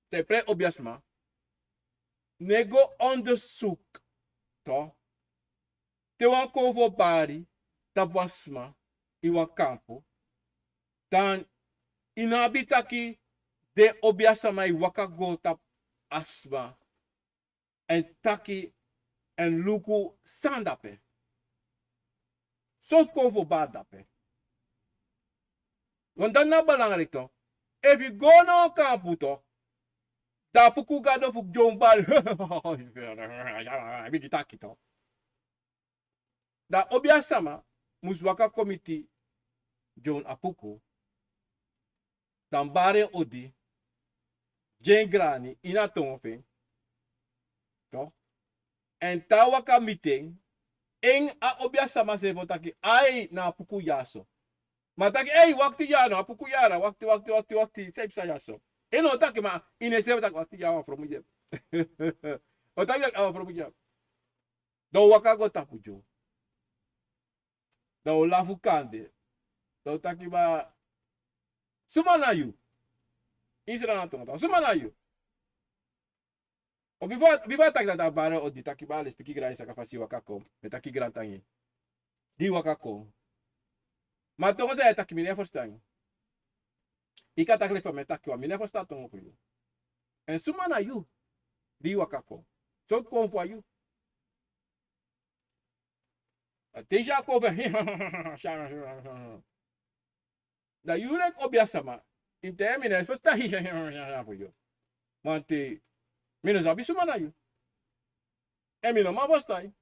te prei obiasma, no e go onderzoek to, te wan kowgo bari tapu wan sma ini wan kampu, dan yu no abi taki den obiasma e waka go tapu a sma èn taki èn luku san dape. Sortu kowgo bari dape. Want dati na belangrijk to. Efu yu go na wan kampu to, dan apuku gado fu dyombo bari bigin taki to. Dan obiasma mus waka kon miti dyombo apuku. Dan bari en odi, gi en grani ini a tongo fu en. To. Èn te a waka miti en, en a obiasma srefi o taki, ai, na apuku dyaso. Ma taki, ei, wakti dya no, apuku dya no, wakti, wakti, wakti, wakti, san yu psa dyaso. En no taki, ma ini ensrefi o taki, wakti dya, a wan fromu dya. O taki, a wan fromu dya. Dan o waka go tapu yu. Dan o lafu kande. Dan o taki, ba, suma na yu? Ini Sranan tongo taki, suma na yu? O bifo, bifo a taki dati, a bari odi taki, ba, lespeki, grani saka, fasi yu waka kon. Mi e taki grantangi. Di yu waka kon. Ma tongo san yu e taki mi no e ferstan. Yu kan taki leki fa mi e taki, ma mi no e ferstan tongo fu yu. Èn suma na yu? Di yu waka kon. Sortu kowgo fu a yu? A te yu si a kowgo fu en, dan yu leki obiasma, yu taigi mi, mi no e ferstan fu yu. Want mi no sabi suma na yu. Èn mi no man ferstan yu.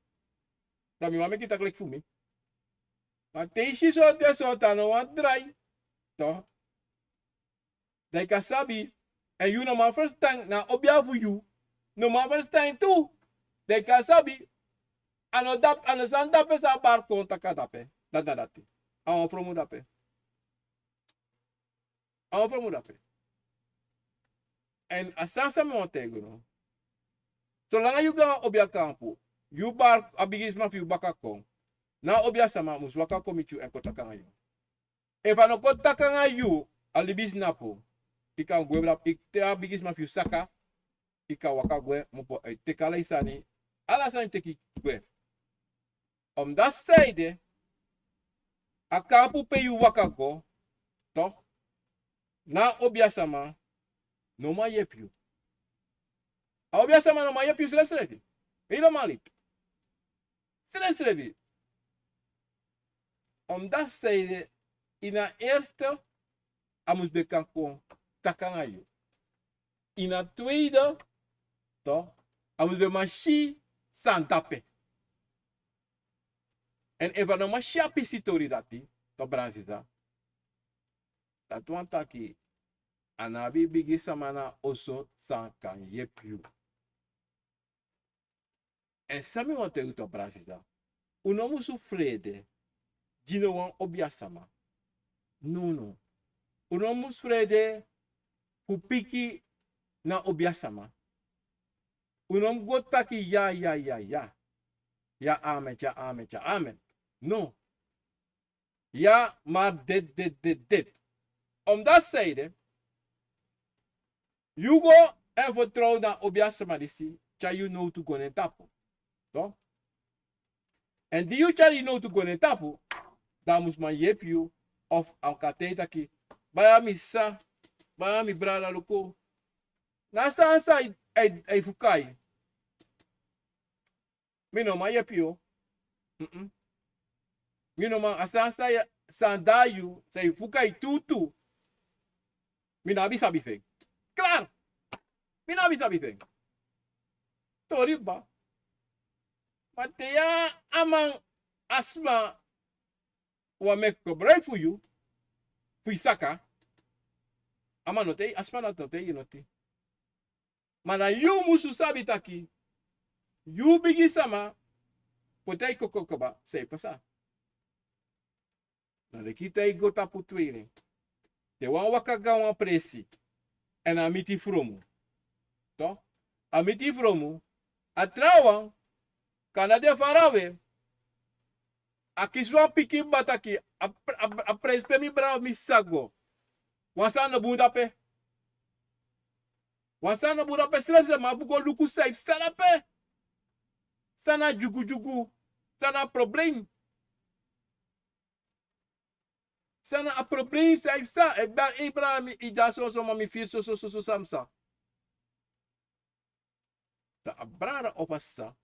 Dan mi wani meki yu taki leki fu mi. Ma te yu si so de so, dan a no wani drai. To. Dan yu kan sabi, èn yu no man ferstan, na obia fu yu no man ferstan tu. Dan yu kan sabi, a no dape, a no sani dape san a bari kon taki a dape. Dati na dati. A wan fromu dape. A wan fromu dape. Èn a sani san mi wani taigi unu. Solanga yu go na obia kampu, yu bari a bigisma fu yu baka kon, na obia sama mus waka kon miti yu èn kon taki nanga yu. Efu a no kon taki nanga yu, a libisnapu, yu kan gwe, yu te a bigisma fu yu saka, yu kan waka gwe, mu po, e teki ala yu sani, ala sani teki gwe. Omdati san ede, a kampu pe yu waka go, toch, na obia sama no man yepi yu. A obia sama no man yepi yu srefsrefi. Helemaal niet. Srefsrefi. Omdati san ede, ini a eerste, a mus ben kan kon taki nanga yu. Ini a tweede, toch, a mus ben man si san de ape. Èn efu a no man si a pisi tori dati, toch, brada sisa, dati wani taki a no abi bigi sama na oso san kan yepi yu. Èn san mi wani taigi unu, brada sisa, un no musu frede gi no wan obia sama. No, no. Un no musu frede fu piki na obia sama. Un no mus go taki ya, ya, ya, ya. Ya amen, tya amen, tya amen. No. Ya, maar dit, dit, dit, dit. Omdat zij de, yu go èn vertrouw na obiasma disi, tyari yu nowtu go na en tapu. Toch? Èn di yu tyari yu nowtu go na en tapu, dan a mus man yepi yu, of a kan taigi taki, baya mi sa, baya mi brada, luku. Na san san a e, a e, a e fuka yu. Mi no man yepi yu. Mm-mm. Mi no man, a san san yu, san de na yu, san e fuka yu tutu. Mi no abi sabi fu en. Klaar. Mi no abi sabi fu en. Tori kba. Ma te ya a man, a sma wani meki gebruik fu yu, fu yu saka, a man no taigi, a sma dati no taigi yu noti. Ma na yu musu sabi taki yu bigi sama poti a yu koko kaba san e pasa. Na leki te yu go tapu tweede. Te wan waka go na wan presi, èn a miti fromu. Toch? A miti fromu, a trawan, kande a de farawe, a kisi wan pikin kba taki, a, a, a presi pe mi brada, mi sisa go. Wan sani no bun dape. Wan sani no bun dape, srefsrefi man fu go luku san e psa dape. San na dyugudyugu, san na problem. San na a problem san e psa, e bari, e brada, mi e de so so, ma mi firi so so so so, san psa. Dan a brada of a sisa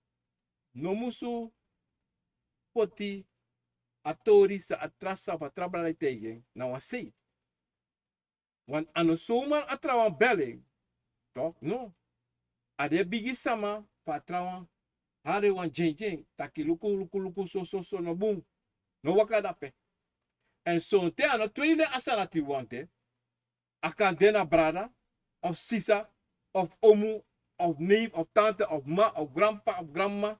no musu poti a tori san a tra sisa of a tra brada e taigi en na wan sei. Want a no zomaar a trawan bel en. Toch? No. A de bigi sama fu a trawan, hari wan dyendyen taki luku, luku, luku, so so so no bun. No waka dape. Èn sonten a no tweede a sani dati wani de. A kan de na brada, of sisa, of omu, of neef, of tante, of mma, of granpa, of granmama.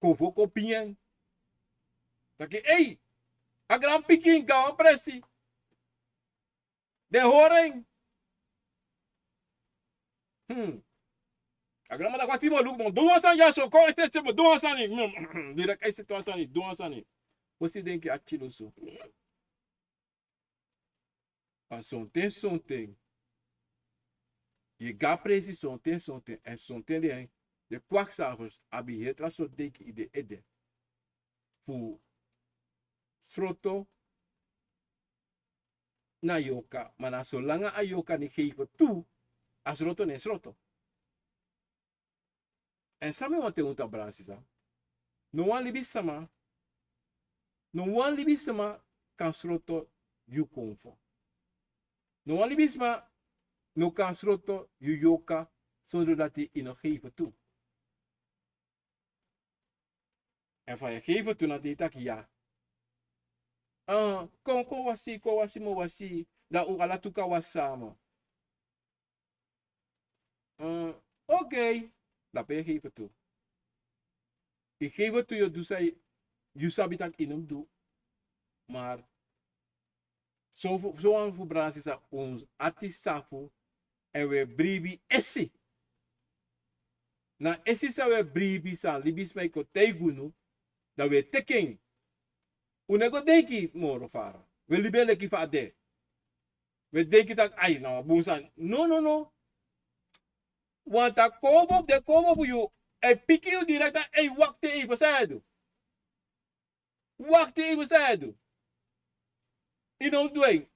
Kon fu kon pin en. Taki, ei, a granpikin go na wan presi. Den hori en. Hmm. A granmama taki, wati, mi o luku, mi o du wan sani dyaso, kon, ete, ete, mi o du wan sani. Hmm. Direct, ete, ete, wan sani, du wan sani. Fosi denki a kili yu so. Ma sonten, sonten yu e go na presi, sonten, sonten, èn sonten den, den kwakzalvers abi heri tra sortu denki ini den ede. Fu sroto na yorka, ma na solanga a yorka no e geven tu, a sroto no e sroto. Èn san mi wani taigi unu, brada, sisa. No wan libisma, no wan libisma kan sroto yu konfo. No wan libisma no kan sroto yu yorka sondro dati yu no geven tu. Èn fa yu e geven tu, na den e taki ya. Ah, kon, kon wasi, kon wasi, mi o wasi. Dan un ala tu kan wasi sama. Mm, oké. Dape yu e geven tu. Yu e geven tu, yu o du san yu sabi taki yu no mus du. Maar so fu, so wan fu brada, sisa, un ati safu, èn un e bribi esi. Na esi san un e bribi, san libisma e kon taigi unu, dan un e teki en. Un no e go denki moro fara. Un e libi en leki fa a de. Un e denki taki, ai, na wan bun sani. No, no, no. Want a konfo, den konfo fu yu, a e piki yu direct, a e wakti, ei, fa san yu e du. Wakti, ei, fa san yu e du. Yu no mus du en.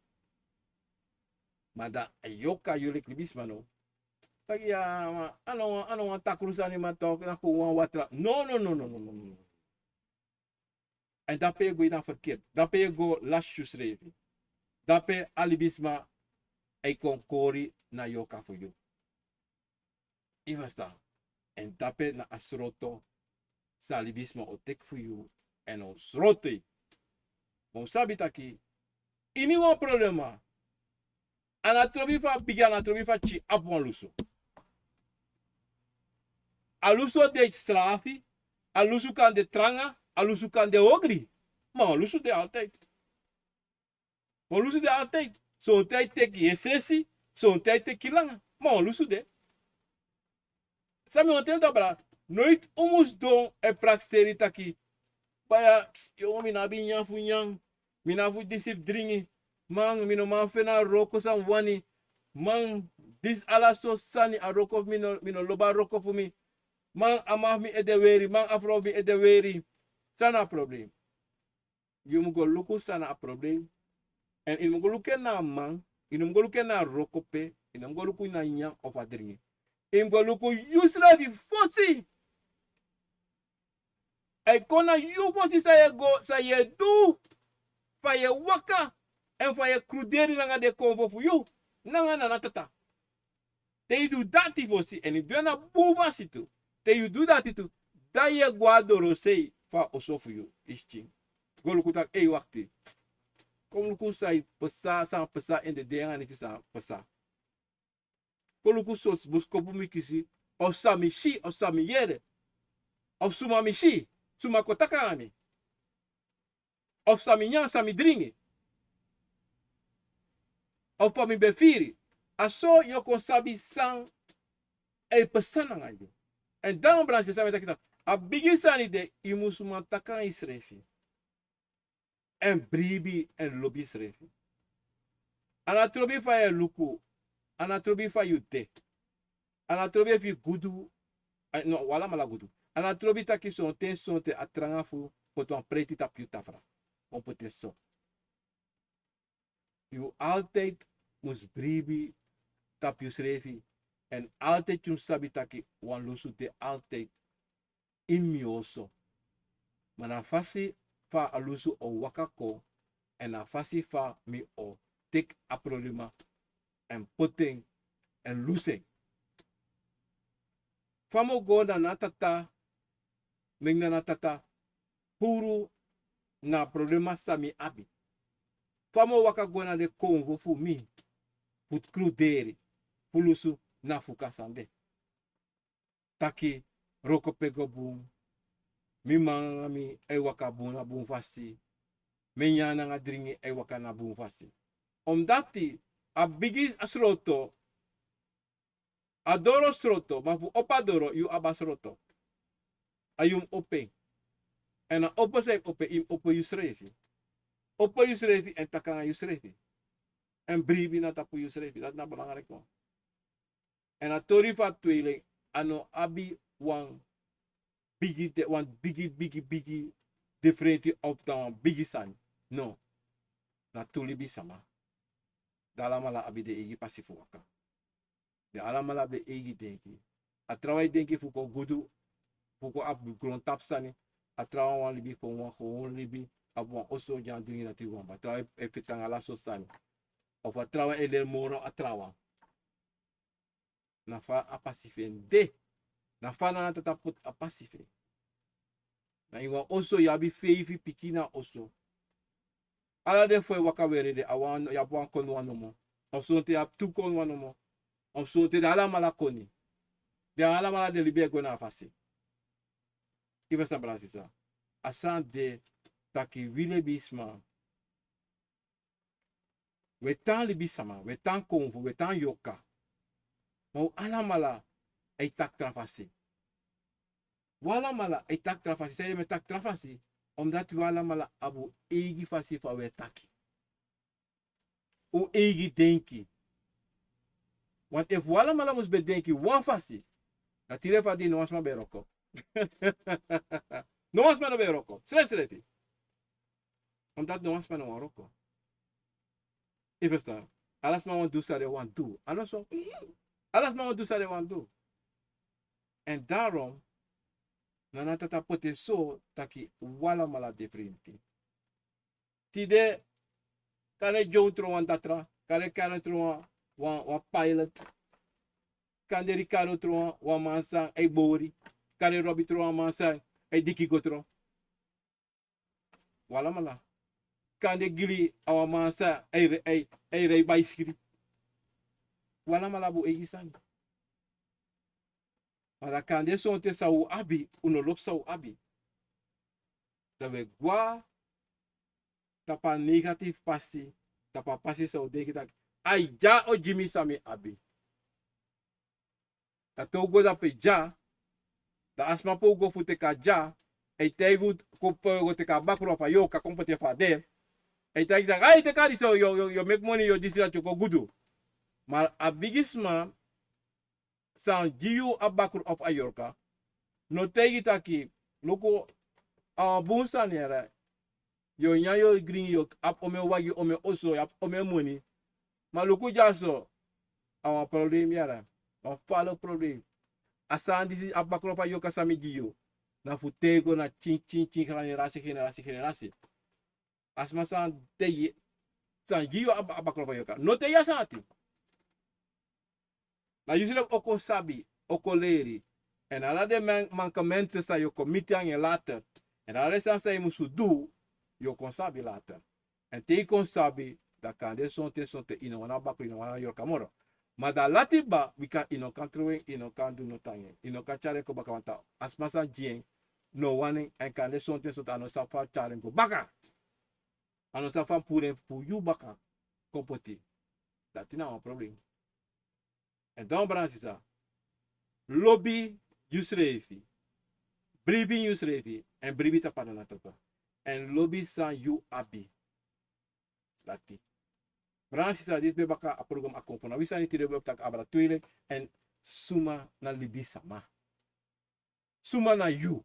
Ma dan a yorka yu leki libisma no. Taki ya, ma a no wan, a no wan takru sani, ma toch na kon wan watra. No, no, no. Èn dape yu e go ini a verkeerd. Dape yu e go lasi yusrefi. Dape a libisma e kon kori na yorka fu yu. Yu e ferstan? Èn dape na a sroto san a libisma o teki fu yu, èn o sroto yu. Ma un sabi taki, ini wan problema, a no trobi fu a bigi, a no trobi fu a pikin, abi wan lusu. A lusu o de srafi, a lusu kan de tranga, a lusu kan de ogri. Ma wan lusu de altijd. Wan lusu de altijd. Sonten a e teki yu sesi, sonten a e teki yu langa. Ma wan lusu de. San mi wani taigi unu, brada. Noiti un mus sidon e prakseri taki: Baya, ps, yo, mi no abi nyan fu nyan, mi no abi fu disi fu dringi. Man, mi no man feni a wroko san mi wani. Man, disi ala sortu sani, a wroko fu mi no, mi no lobi a wroko fu mi. Man, a man fu mi ede weri, man, a frow fu mi ede weri. San na a problem? Yu mus go luku san na a problem. Èn yu no mus go luku en na a man, yu no mus go luku en na a wroko pe, yu no mus go luku na nyan of a dringi. Yu mus go luku yusrefi fosi. A e kon na yu fosi, san yu e go, san yu e du, fa yu e waka, èn fa yu e kruderi nanga den konfo fu yu, nanga Nana Tata. Te yu du dati fosi, èn yu du en na bun fasi tu. Te yu du dati tu, dan yu e go na dorosei fu a oso fu yu, yu si. Go luku taki, ei, wakti. Kon luku san e pasa, san pasa ini den dei anga neti san pasa. Kon luku sortu boskopu mi kisi, of san mi si, of san mi yere, of suma mi si, suma kon taki nanga mi, of san mi nyan, san mi dringi, of fa mi ben firi. A so yu o kon sabi san e pasa nanga yu. Èn dan, bransi, san mi e taki, a bigi sani de, yu mus man taki nanga yusrefi. Èn bribi èn lobi yusrefi. A no trobi fa yu e luku, a no trobi fa yu de, a no trobi efu yu gudu, a, no, wi alamala gudu. A no trobi taki sonten, sonten a tranga fu poti wan preti tapu yu tafra. Wan poti en so. Yu altijd mus bribi tapu yusrefi. Èn altijd yu mus sabi taki wan lusu de altijd ini mi oso. Ma na a fasi fa a lusu o waka kon, èn na a fasi fa mi o teki a problema èn poti en èn lusu en. Fa mi o go na Nana Tata, meki Nana Tata puru na a problema san mi abi. Fa mi o waka go na den konfo fu mi, fu kruderi, fu lusu na fuka san de. Taki wroko pe go bun, mi man nanga mi e waka bun na bun fasi, mi nyan nanga dringi e waka na bun fasi. Omdati a bigi sroto, a doro sroto, ma fu opo a doro yu abi a sroto. A yu mus opo en. Èn a opo san yu mus opo en, yu mus opo yusrefi. Opo yusrefi èn taki nanga yusrefi. Èn bribi na tapu yusrefi, dati na belangrijk wan. Èn a tori fu a tweeling, a no abi wan bigi de, wan bigi, bigi, bigi diferenti of dan wan bigi sani. No. Na tu libisama. Den alamala abi den eigi pasi fu waka. Den alamala abi den eigi denki. A trawan e denki fu kon gudu, fu kon abi grontapu sani. A trawan wani libi kon wan gewon libi, abi wan oso, dyangi, dringi, dati, wanba. A trawan e feti nanga ala sortu sani. Of a trawan e leri moro a trawan. Na fa a pasi fu en de. Na fa Nana Tata poti a pasi fu en. Na ini wan oso yu abi feifi pikin na oso. Ala den fo e waka weri de, a wan, yu abi wan koniwan nomo. Of sonten yu abi tu koniwan nomo. Of sonten den alamala koni. Den alamala den libi e go na a fasi. Yu ferstan, brada, sisa? A sani de taki wi libisma, wi e tan libisama, wi e tan konfo, wi e tan yorka. Ma wi alamala e taki tra fasi. Wi alamala e taki tra fasi. Sanede mi e taki tra fasi? Omdati wi alamala abi un eigi fasi fa wi e taki. Un eigi denki. Want efu wi alamala mus ben denki wan fasi, na tide fa di no wan sma ben wroko. No wan sma no ben wroko. Srefsrefi. Omdati no wan sma no wani wroko. Yu ferstan? Ala sma wani du san den wani du. A no so? Ala sma wani du san den wani du. Èn daarom, Nana Tata poti en so taki wi alamala de frenti. Tide, kande Joe tron wan datra, kande Karen tron wan, wan, wan pilot, kande Ricardo tron wan, wan man san e bori, kande Robbie tron wan man san e diki go tron. Wi alamala. Kande Gili a wan man san e, e, e rei baisikili. Wi alamala abi un eigi sani. Ma dan kande sonten san un abi, un no lobi san un abi. Dan un e gwe tapu a negatief pasi, tapu a pasi san un denki taki: ai, dya o gi mi san mi abi. Dan te un go dape dya, Dan a sma pe un go fu teki a dya, a e taigi un kon pe un go teki a bakru fu a yorka kon poti en fu a de. A e taigi taki, ai, teki a disi, yu, yu, yu o meki moni, yu o disi, dati o go gudu. Ma a bigisma san gi yu a bakru of a yorka, no taigi taki, luku, a wan bun sani, yere. Yu o nyan, yu o dringi, yu o abi omeni wagi, omeni oso, yu abi omeni moni. Ma luku dyaso, a wan problem, yere. Wan falo problem. A sani disi, a bakru of a yorka san mi gi yu, na fu teki go na tyin, tyin, tyin, generasi, generasi, generasi. A sma san taigi, san gi yu a, a bakru of a yorka, no taigi a sani ati. Na yu srefi o kon sabi, o kon leri. Èn ala den man-, mankemente san yu o kon miti nanga en later, èn ala den sani san yu musu du, yu o kon sabi later. Èn te yu kon sabi, dan kande sonten, sonten yu no wani a bakru, yu no wani a yorka moro. Ma dan lati kba, bika yu no kan trowe en, yu no kan du noti nanga en, yu no kan tyari en kon baka, want a sma san gi en no wani en, èn kande sonten, sonten a no sabi fa tyari en go baka. A no sabi fa puru en fu yu baka kon poti. Dati na wan problem. Èn dan, brada nanga sisa, lobi yusrefi, bribi yusrefi, èn bribi tapu a nana tapu. Èn lobi san yu abi. Dati. Brada nanga sisa, disi ben baka a program A Kon Fu Na Wi Sani. Tide ben o taki abra twele, èn suma na libisma. Suma na yu.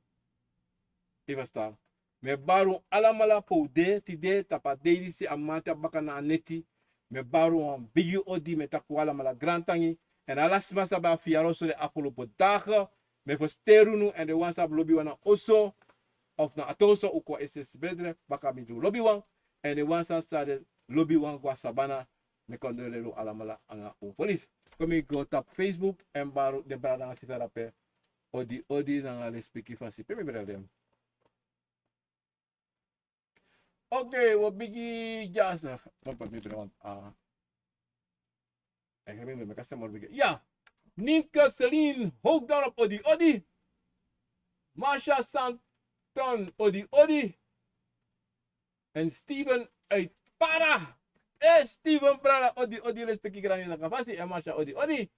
Yu e ferstan. Mi e bari un alamala pe un de tide, tapu a dei disi, a mamanten, a baka na a neti. Mi e bari un wan bigi odi, mi e taki un alamala grantangi. Èn ala sma san ben abi fiyari oso den afgelopen dagen, mi e fersteri unu, èn den wan san abi lobiwan na oso, of na a toso, un kon esi esi bedre, baka mi du lobiwan. Èn den wan san sari den lobiwan go na sabana, mi e kondoleri un alamala nanga un ferlis. Kon mi go tapu Facebook, èn bari den brada nanga sisa drape, odi, odi nanga lespeki fasi pe mi brada den. Oké, wi o bigin dyaso. Papa, mi brada wan, ah. Èn mi meki a stem moro bigi. Ya. Ninka Celine Hoogdorp, odi, odi. Marsha Santon, odi, odi. Èn Steven uit Para. Eh, Steven, brada, odi, odi, lespeki grani na kafasi. Èn Marsha, odi, odi.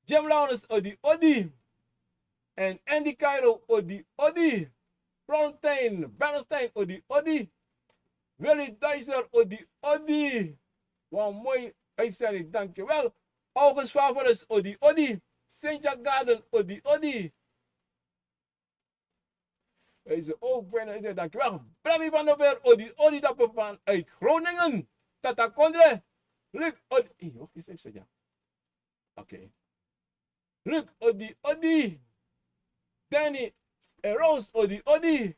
Jim Lawrence, odi, odi. Èn Andy Cairo, odi, odi. Florentine Bernstein, odi, odi. Willy Deiser, odi, odi. Wan moi uitzending, dankjewel. August Favorus, odi, odi. Cynthia Garden, odi, odi. Hij is ook bijna, hij zei, dankjewel. Brami van der Weer, odi, odi, dape fan uit Groningen. Tata Kondre. Luc, odi. Hey, wacht eens even, ja. Oké. Luc, odi, odi. Danny en Rose, odi, odi.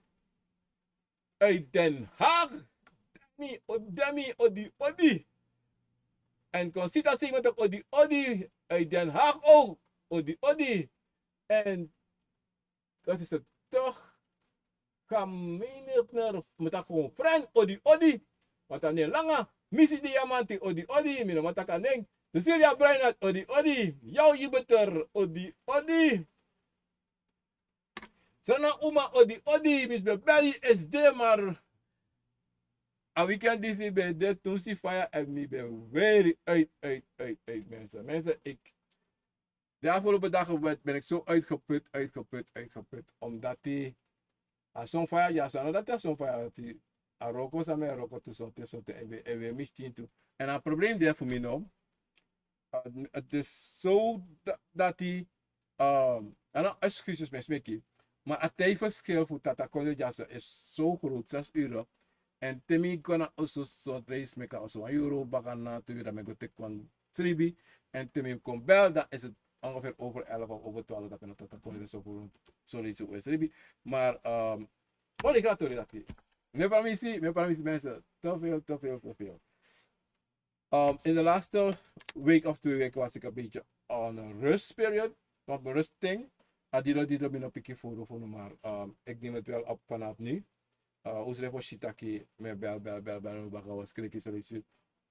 Uit Den Haag. Danny, o-, Danny, odi, odi. En Conchita Singleton, odi, odi. Uit Den Haag ook. Odi, odi. En dat is het toch. Ga menigner, mi taki un friend, odi, odi. Want a nen langa, Missy Diamanti, odi, odi, mi no man taki a nen. Cecilia Breinat, odi, odi. Jou Jupiter, odi, odi. Sana Uma, odi, odi, Miss Bebelly, S D, maar a weekend disi ben de tu si faya en mi ben weri uit, uit, uit, uit, mensen. Mensen, ik De afgelopen dagen ben, ben ik zo uitgeput, uitgeput, uitgeput. Omdat die, a son faya, ya, so, no, dat is a son faya, dat die, a roko, san mi e roko tu, so, te, so, te, en we, en we mistin tu. En a probleem de voor mij, no. Uh, het is zo da-, dat die, um, en dan excuses, mensen, maar het tijdverschil voor Tata Kondre Dyaso is zo groot, zes uur. En te mi go na oso, so reis meki a oso wan yuru baka na tu yuru, dan mi go teki wan sribi. En te mi kon bel, dan is het ongeveer over elf of over twaalf dat mi na Tata Kondre so voor so leisi un e sribi. Maar, um, oli gratori dati. Mi e pramisi, mi e pramisi mensen, te veel, te veel, te veel. Um, in de laatste week of twee weken was ik een beetje on een rustperiode, op een rustting. A dilo dilo mi no piki furu furu, maar, um, ik neem het wel op vanaf nu. Uh, un srefi o si taki mi e bel, bel, bel, bel, un baka was kreki so leisi.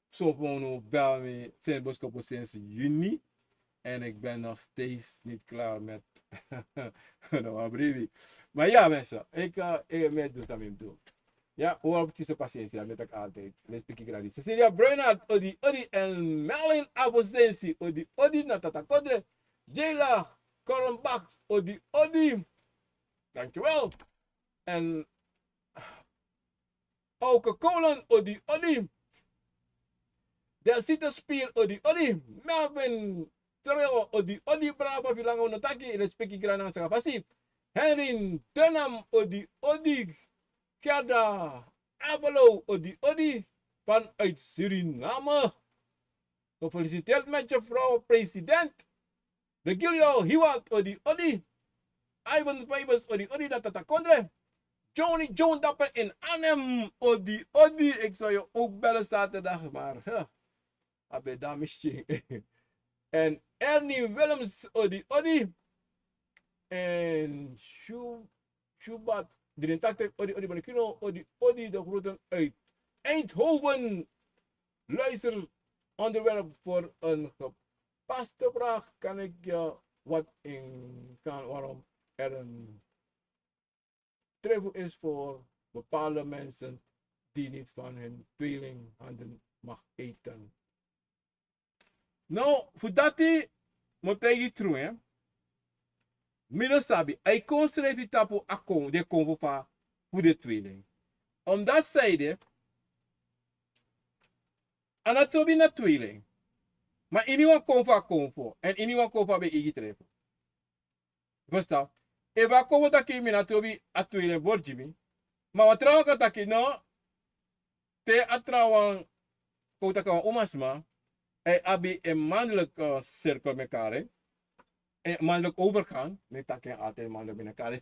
So fu unu bel mi, seni boskopu sinds juni. En ik ben nog steeds niet klaar met no wan bribi. Maar ja, mensen, ik, uh, ik, mi e du san mi mus du. Ja, un abi kisi pasiensi, mi e taki altijd. Lespeki gradi. Cecilia Breinart, odi, odi, en Melvin Afosensi, odi, odi, na Tata Kondre. Jayla Kornbach, odi, odi. Dankjewel. En Auke Kolen, odi, odi. Delsita Spier, odi, odi. Melvin Treo, odi, odi. Brava Vilanga, unu taki, respeki grana saka fasi. Henry Denam, odi, odi. Gerda Abelo, odi, odi. Vanuit Suriname. Gefeliciteerd met je vrouw, president. Regilio Hiwat, odi, odi. Ivan Fibers, odi, odi, na Tata Kondre. Johnny John Dapper in Arnhem, odi, odi. Ik zou je ook bellen zaterdag, maar, huh, a ben daar misschien. En Ernie Willems, odi, odi. En Shu-, Shubat, drieëntachtig, odi, odi, Benekino, odi, odi, de groeten uit Eindhoven. Luister, onderwerp voor een gepaste vraag. Kan ik je wat in gaan waarom er een twijfel is voor bepaalde mensen die niet van hun tweelinghanden mag eten? No, fu dati, mi o taigi tru, eh. Mi no sabi, a e kon srefi tapu a kon, den konfo fu den tweeling. Omdat sanede, a no trobi na tweeling. Ma iniwan konfo a konfo, en iniwan konfo abi en eigi twijfel. Verstaan? Efu a konfo taki mi no trobi, a tweeling bori gi mi. Ma wan trawan kan taki no, te a trawan, kon taki wan umasma, a e abi en mannelijk, eh, cirkel mekaar, hè. En mannelijk overgang, mi taki en altijd mannelijk mekaar, hè.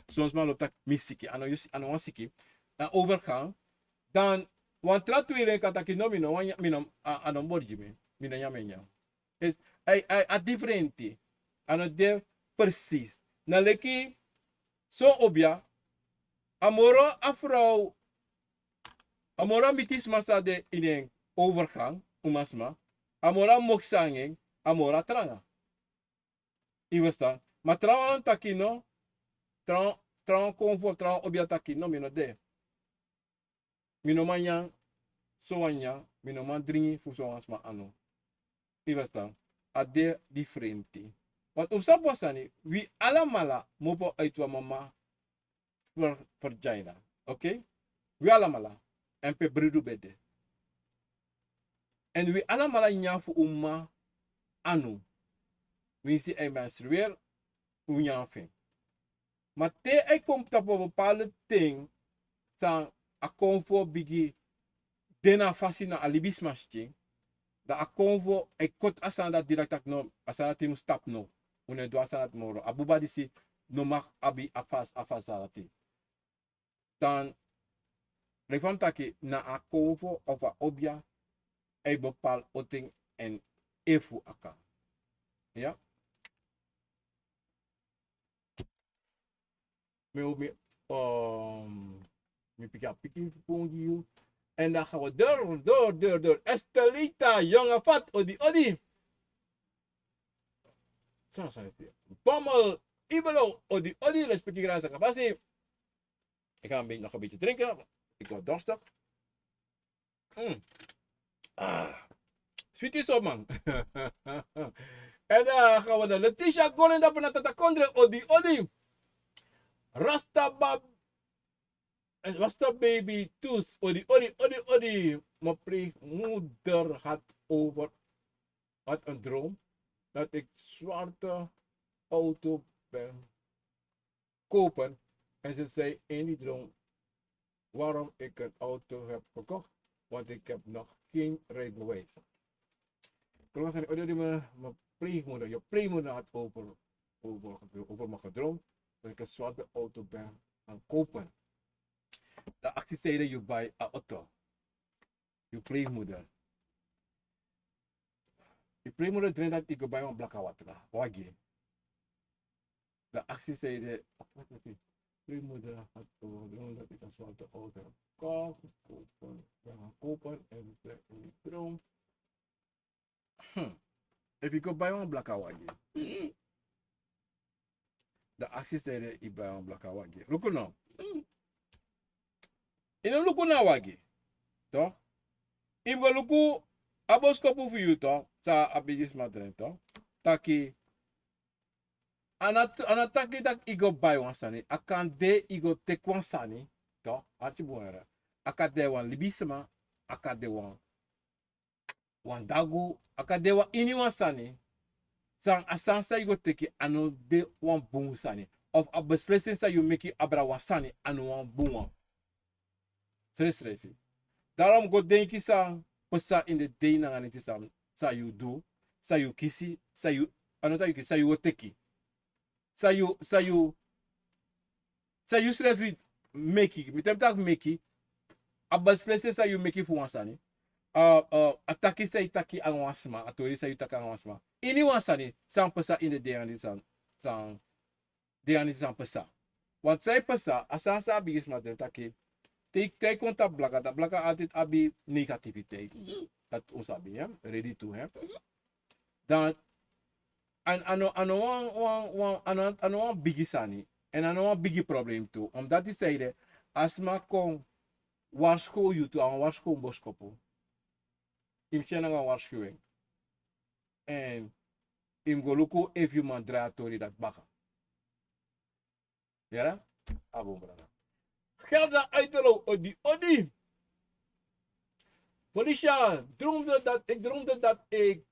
Son sma lobi taki mi siki, a no yu si-, a no wan siki. En overgang, dan wan tra tweeling kan taki no, mi no, wan, mi no, a, a no bori gi mi, mi no nyan mi nyan. Is, a, a, a differenti. A no de precies. Na leki, son obia, a moro a vrouw, a moro a miti sma san de ini en overgang, umasma, a moro a mokisi nanga en, a moro a tranga. Yu e ferstan? Ma trawan taki no, trawan, trawan konfo, trawan obia taki no, mi no de. Mi no man nyan sowan nyan, mi no man dringi fu sowan sma anu. Yu e ferstan? A de differenti. Want un sabi wan sani, wi alamala mu opo uit wan mama ver-, vagina. Oké? Wi alamala. En pe bridu ben de. En wi alamala nyan fu un mama anu. Winsi a e menstrueer, un nyan fu en. Ma te a e kon tapu bepaalde ten san a konfo bigin de na a fasi na a libisma skin, dan a konfo e koti a sani dati direkt taki no, a sani dati mus tapu no. Un no e du a sani dati moro. A buba disi no mag abi a fasi, a fasi dati. Dan, leki fa mi taki, na a konfo of a obia e bepaal oten en efu a kan. Ya? Mi o mi, um, mi piki a piki fu pun gi yu. En dan gaan we door, door, door, door. Estelita, Jonge Fat, odi, odi. Zo, zo is die. Bommel, Ibelo, odi, odi, respecti, grazie, kapasi. Ik ga een beetje, nog een beetje drinken. Ik word dorstig. Mm. Ah. Sweetie zo, man. En dan gaan we naar Letitia Gorinda, Benata Kondre, odi, odi. Rasta Bab-, Rasta Baby Toes, odi, odi, odi, odi. Mijn pleegmoeder had over, had een droom dat ik zwarte auto ben kopen. En ze zei in die droom waarom ik een auto heb gekocht, want ik heb nog geen rijbewijs. Klopt, en odi, odi, mijn, mijn pleegmoeder, je pleegmoeder had over, over, over me gedroomd dat ik een zwarte auto ben gaan kopen. Dan aksi zei je buy a auto. Je pleegmoeder. Je pleegmoeder dream dat ik buy wan blaka watra, wagi. Dan aksi zei je, pleegmoeder had over droom dat ik een zwarte auto heb gekocht, kopen, ben gaan kopen en ik ben in die droom. Hmm. If you go buy wan blaka wagi. Dan aksi zei je, ik buy wan blaka wagi. Luku no. Yu no luku na wagi. Toch? Yu go luku a boskopu fu yu, toch? San a bigisma dream, toch? Taki, A no taki tak' yu go bai wan sani, a kan de yu go teki wan sani. Arki bun, a kan de wan libisma, a kan de wan wan dagu, a kan de wan ini wan sani. San a sani san yu go teki a no de wan bun sani, of a beslesi san yu meki abra wan sani a no wan bun wan. Srefsrefi. Darom go denki san pasa ini den dei nanga neti san yu du, san yu kisi, san yu, a no taki yu kisi, san yu go teki, san yu san yu san yu srefi meki, mi ten mi taki meki. A beslesi san yu meki fu wan sani, a taki san yu taki anga wan sma, a tori san yu taki anga wan sma, ini wan sani san pasa ini den dei anga disi san pasa. Want san yu pasa a sani san a bigisma den taki, te yu kon tapu blaka, tapu blaka altid abi negativiteit. Dati un sabi, redi tu. Dan a no wan bigi sani, èn a no wan bigi problem tu. Omdati san ede, a sma kon warskow yu tu, a wan warskow boskopu. Yu mus si en nanga wan warskow en, èn yu mus go luku efu yu man drai a tori dati baka. Yara? Abun brada. Gelda Uitelo, odi odi. Felicia, droomde dat ik droomde dat ik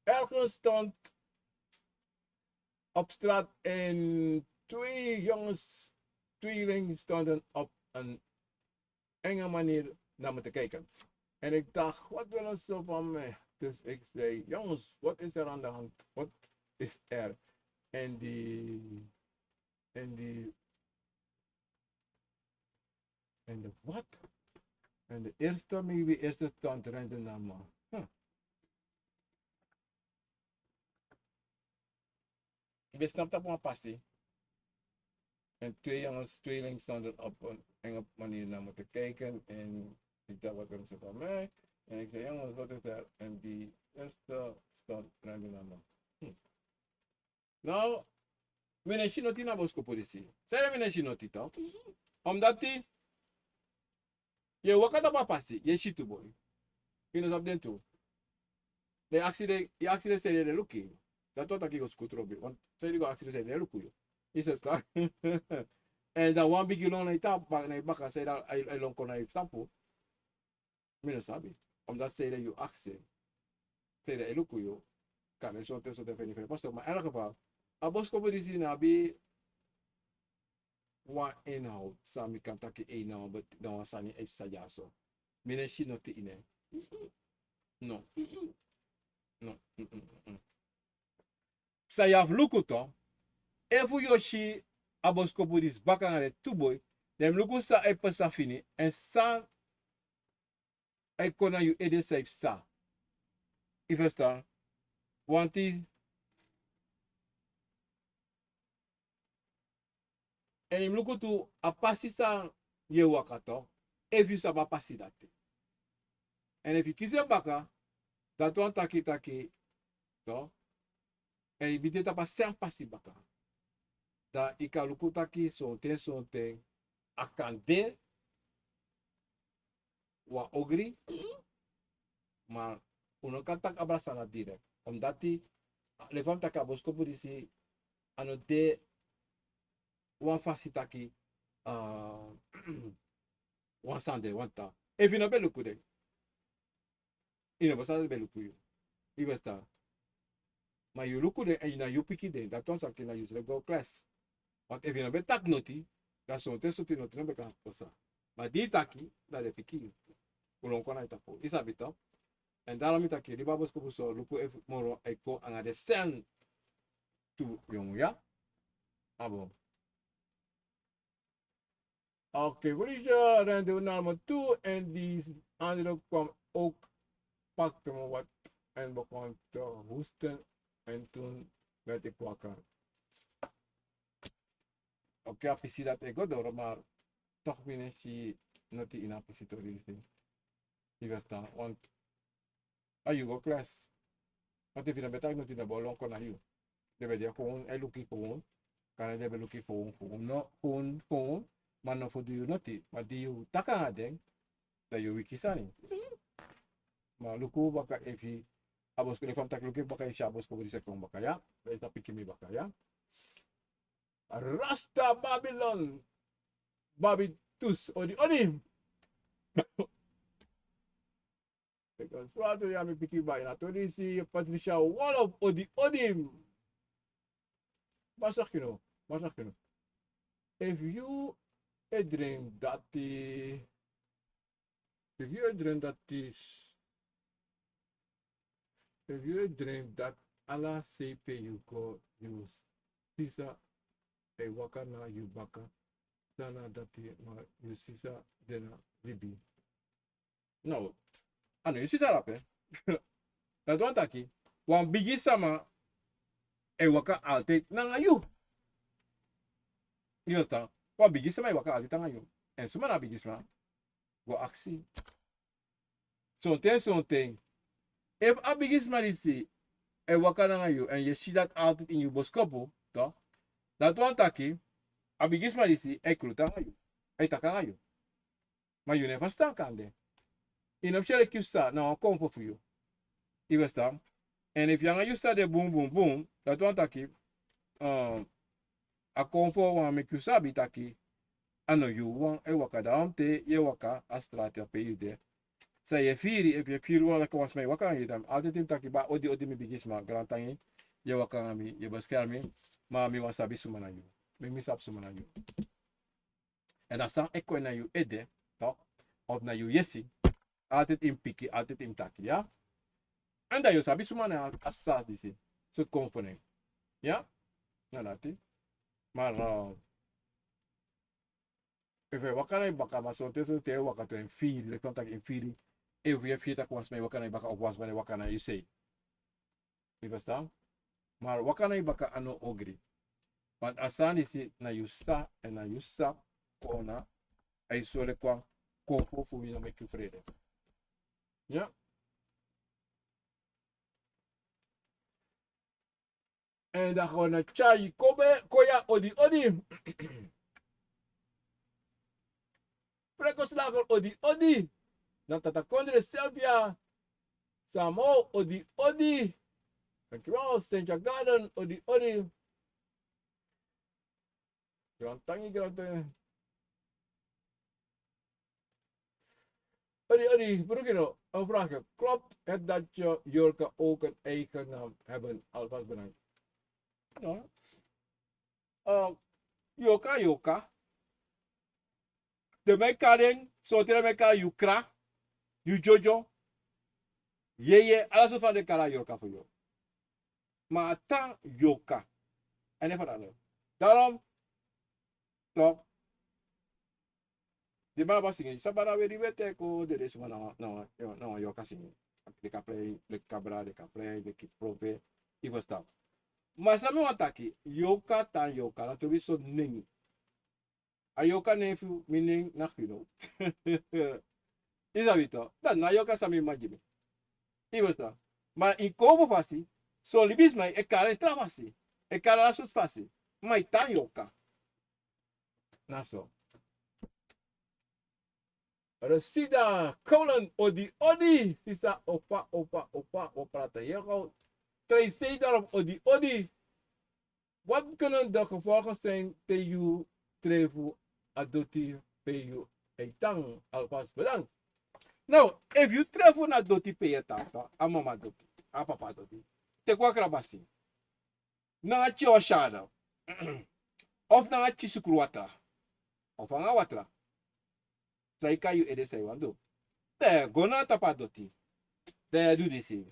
ergens stond op straat en twee jongens, tweeling, stonden op een enge manier naar me te kijken. En ik dacht, wat willen ze van mij? Dus ik zei, jongens, wat is er aan de hand? Wat is er? En die, en die, en de wat? En de eerste, maybe eerste stand rende naar me. Huh. Ik ben snap dat wan passie. En twee jongens, tweeling, stonden op een enge manier naar me te kijken. En ik dacht, wat willen ze van mij? En ik zei, jongens, wat is er? En die eerste stond rende naar me. Hm. Nou, mi no e si noti na boskopu disi. San ede mi no e si noti, toch? Omdati yu e waka tapu a pasi, yu e si tu boi. Yu no sabi den tu. Dan yu aksi den, yu aksi den san ede den luku yu. Dati wani taki yu go suku trobi. Want san yu go aksi den san ede den luku yu. Yu sabi san? Èn dan wan bigi lon na yu tapu, na yu baka, san ede a e lon kon na yu tapu. Mi no sabi. Omdati san ede yu aksi en, san ede a e luku yu. Kan de sonten sonten feni feni. Paso, ma in elk geval, a boskopu disi no abi wan inhoud san mi kan taki, ei, na wan sani e psa dyaso. Mi no e si noti ini en. No. No. San yu abi fu luku tu, efu yu o si a boskopu disi baka nanga den tu boi, dan yu mus luku san e psa fini, èn san e kon na yu ede san e psa. Yu ferstan? Wanti, èn yu mus luku tu a pasi san yu e waka tu, efu yu sabi a pasi dati. Èn efu yu kisi en baka, dati wani taki taki tu, èn yu ben de tapu a srefi pasi baka, dan yu kan luku taki sonten sonten a kan de wan ogri. Ma un no kan taki abra sani direkt. Omdati, leki fa mi taki, a boskopu disi a no de wan fasi taki, ah, wan sani de wan ta. Efu yu no ben luku den, yu no ben sa den ben luku yu. Yu ben sta. Ma yu luku den èn na yu piki den, dati wani taki na yu srefi go kles. Want efu yu no ben taki noti, dan sonten sonten noti no ben kan psa. Ma di yu taki, dan den piki yu. Un lon kon na yu tapu. Yu sabi tu. Èn darom mi taki, libi a boskopu so, luku efu moro e kon nanga den srefi tu yongu, ya. Abo. Oké, Felicia rende naar me toe en die andere kwam ook, pakte me wat en begon te hoesten en toen werd ik wakker. Oké, a pisi dati e go doro, ma toch mi no e si noti ini a pisi tori disi. Yu ferstan? Want a yu go kles. Want efu yu no ben taki noti, den ben o lon kon na yu. Den ben de kon e luku yu kon. Kan den ben luku yu kon, kon, no, kon, kon. Ma no fu du yu noti. Ma di yu taki nanga den, dan yu wiki sani. Ma luku baka efu a boskopu, leki fa mi taki, luku baka efu a boskopu disi e kon baka, ya. Dan yu sa piki mi baka, ya. Rasta Babylon. Babitus, odi, odi. Because Flatu ya mi piki bai na todisi Patricia Wolof, odi, odi. Masakino, masakino. If you a drink dati, if you a drink dati, if you a drink dati, ala sei pe you go, you sisa e waka na you baka. Dana dati ma you sisa dena libi. No, a no yu sisa dape. Dati wani taki, wan bigi sama e waka altijd nanga yu. Yu e tan, wan bigi sama e waka altijd nanga yu. Èn suma na a bigi sama? Go aksi. Sonten, sonten. Efu a bigi sama disi e waka nanga yu, èn yu e si dati altijd ini yu boskopu, toch? Dati wani taki, a bigi sama disi e krutu nanga yu. E taki nanga yu. Ma yu no e ferstan kande. Yu no mus yere kisi san na wan konfo fu yu. Yu ferstan? Èn efu yu nanga yu sisa de bun bun bun, dati wani taki, eh, a konfo wani meki yu sabi taki a no yu wan e waka. Daarom te yu e waka a strati pe yu de, san yu e firi, efu yu e firi wan leki wan sma e waka nanga yu, dan altijd yu mus taki: Baa, odi, odi, mi bigisma, grantangi, yu e waka nanga mi, yu e beskermi mi, ma mi wani sabi suma na yu. Meki mi sabi suma na yu. Èn a san e kon na yu ede, toch, of na yu yesi, altijd yu mus piki, altijd yu mus taki, ya. Èn dan yu o sabi suma na a sisa disi, sortu konfo na en. Ya? Na dati. Ma, eh, efu yu e waka na yu baka, ma sonten, sonten yu e waka tu, yu e firi, leki wan taki yu e firi. Efu yu e firi taki wan sma e waka na yu baka, of wan sma e waka na yu sei. Yu ferstan? Ma waka na yu baka a no ogri. Want a sani disi na yu sisa, èn na yu sisa kon na, a e sori kon, konfo fu wi no meki yu frede. Ya. Èn dan kon na tyai kobe, kon ya, odi, odi. Prekoslager, odi, odi. Na Tata Kondre Sylvia Samo, odi, odi. Dankjewel, Senja Garden, odi, odi. Grantangi, grantangi. Odi, odi, Brukino, een vraagje. Klopt het dat je Yorka ook een eigen naam hebben? Alvast bedankt. No. Eh, Yorka, Yorka. Den man e kari en, sonten den man e kari yu kra, yu jojo, yeye, ala sortu sani den e kari a Yorka fu yu. Ma a tan Yorka. A no e fadon. Daarom, toch, den man abi singi, Sabana weri wete ko dede suma na, na, na, na Yorka singi. Den kan prei, den kan bra, den kan prei, den kan prove, yu ferstan. Ma san mi wani taki, Yorka tan Yorka, na tu wi so nen. A Yorka nen fu mi nen na Gino. Yu sabi toch, dan na Yorka san mi man gi mi. Yu ferstan. Ma ini kownu fasi, son libisma e kari en tra fasi. E kari en ala sortu fasi. Ma a tan Yorka. Na so. Resida Colin, odi, odi. Sisa, opa, opa, opa, o prata yego. Trei sei daarop, odi, odi. Wat kunnen de gevolgen zijn te yu trefu a doti pe yu e tan? Alvast bedankt. Now, efu yu trefu na doti pe yu e tan, a mama doti, a papa doti, teki wan krabasi nanga tyo shada, of nanga tyo sukru watra, of nanga watra. San e kon na yu ede, san yu wani du? Dan yu e go na tapu a doti. Dan yu e du disi.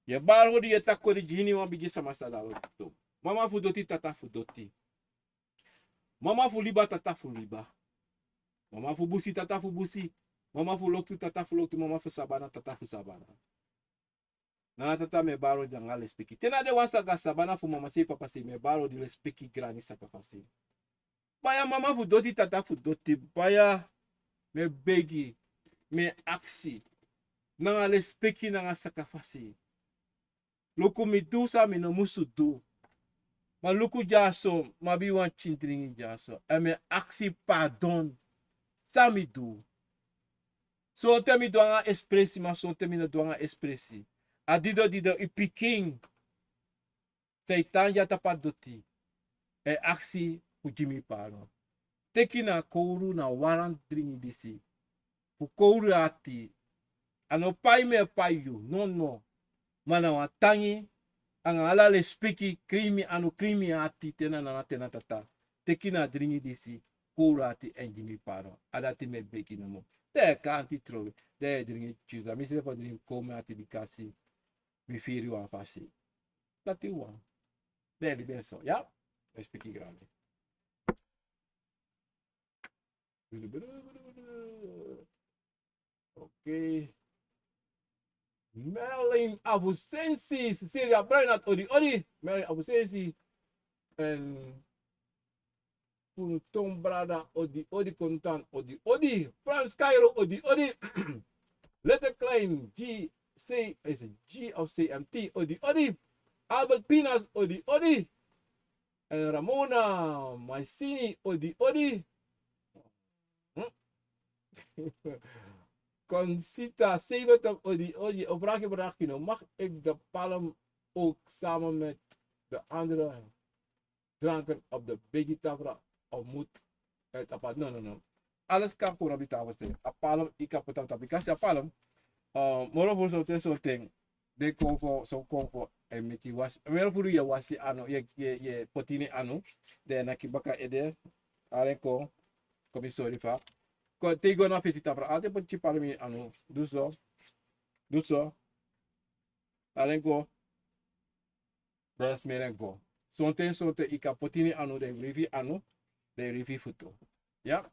Yu e bari odi, yu e taki odi gi iniwan bigi sama san de na doti tu. Mama fu doti, tata fu doti. Mama fu liba, tata fu liba. Mama fu busi, tata fu busi. Mama fu loktu, tata fu loktu. Mama fu sabana, tata fu sabana. Nanga tata, mi e bari odi nanga lespeki. Te na den wan saka sabana fu mama sei, papa sei, mi e bari odi, lespeki, grani, saka fasi. Baya, mama fu doti, tata fu doti, baya, mi e begi, mi e aksi, nanga lespeki, nanga saka fasi. Luku, mi du san mi no musu du. Ma luku dyaso, mi abi wan pikin dringi dyaso. Èn mi e aksi pardon san mi du. Sonten mi du nanga espresi, ma sonten mi no du nanga espresi. A dido dido, i pikin san e tan dya tapu a doti. e aksi fu gi mi pardon. Teki na kowru na warranty dringi disi. Fu kowru ati. A no pai mi e pai yu. No, no. Ma na wan tangi anga ala lespeki, krin mi anu, krin mi ati, te na nana, te na tata. Teki na dringi disi, kowru ati èn gi mi pardon. A dati mi e begi nomo. Te kanti trowe. Te dringi tyusa. Mi srefi o dringi kowru mi ati bikasi mi firi wan fasi. Dati wan. Te libi en so. Ya? Lespeki grandi. Ok. Merlin Avusensi, Cecilia Bernard, odi, odi. Merlin Avusensi. En Kunton Brada, odi, odi. Kontan, odi, odi. Frans Cairo, odi, odi. Lette Klein, G C, is it G of C M T, odi, odi. Albert Pinas, odi, odi. En Ramona Maisini, odi, odi. Hm? Concita Severtop, odi, odi. Een vraagje, vraagje. Nou, mag ik de palm ook samen met de andere dranken op de begi tafra of moet het apart? No, no, no. Alles kan gewoon op die tafel staan. A palm, yu kan poti en tapu. Yu kan si a palm. Uh, moro fu sorten sorten. Den kon fu, son kon fu, en meki wasi. Moro fu yu e wasi anu, yu e, yu e, yu e poti ini anu. Den naki baka ede. Alen kon. Kon mi sori fa. Kon, te yu go na fesi tafra. Alen poti palm ini anu. Du so. Du so. Alen kon. Dan smeri en go. Sonten, sonten yu kan poti ini anu, dan yu wrifi anu, dan yu wrifi futu. Ya?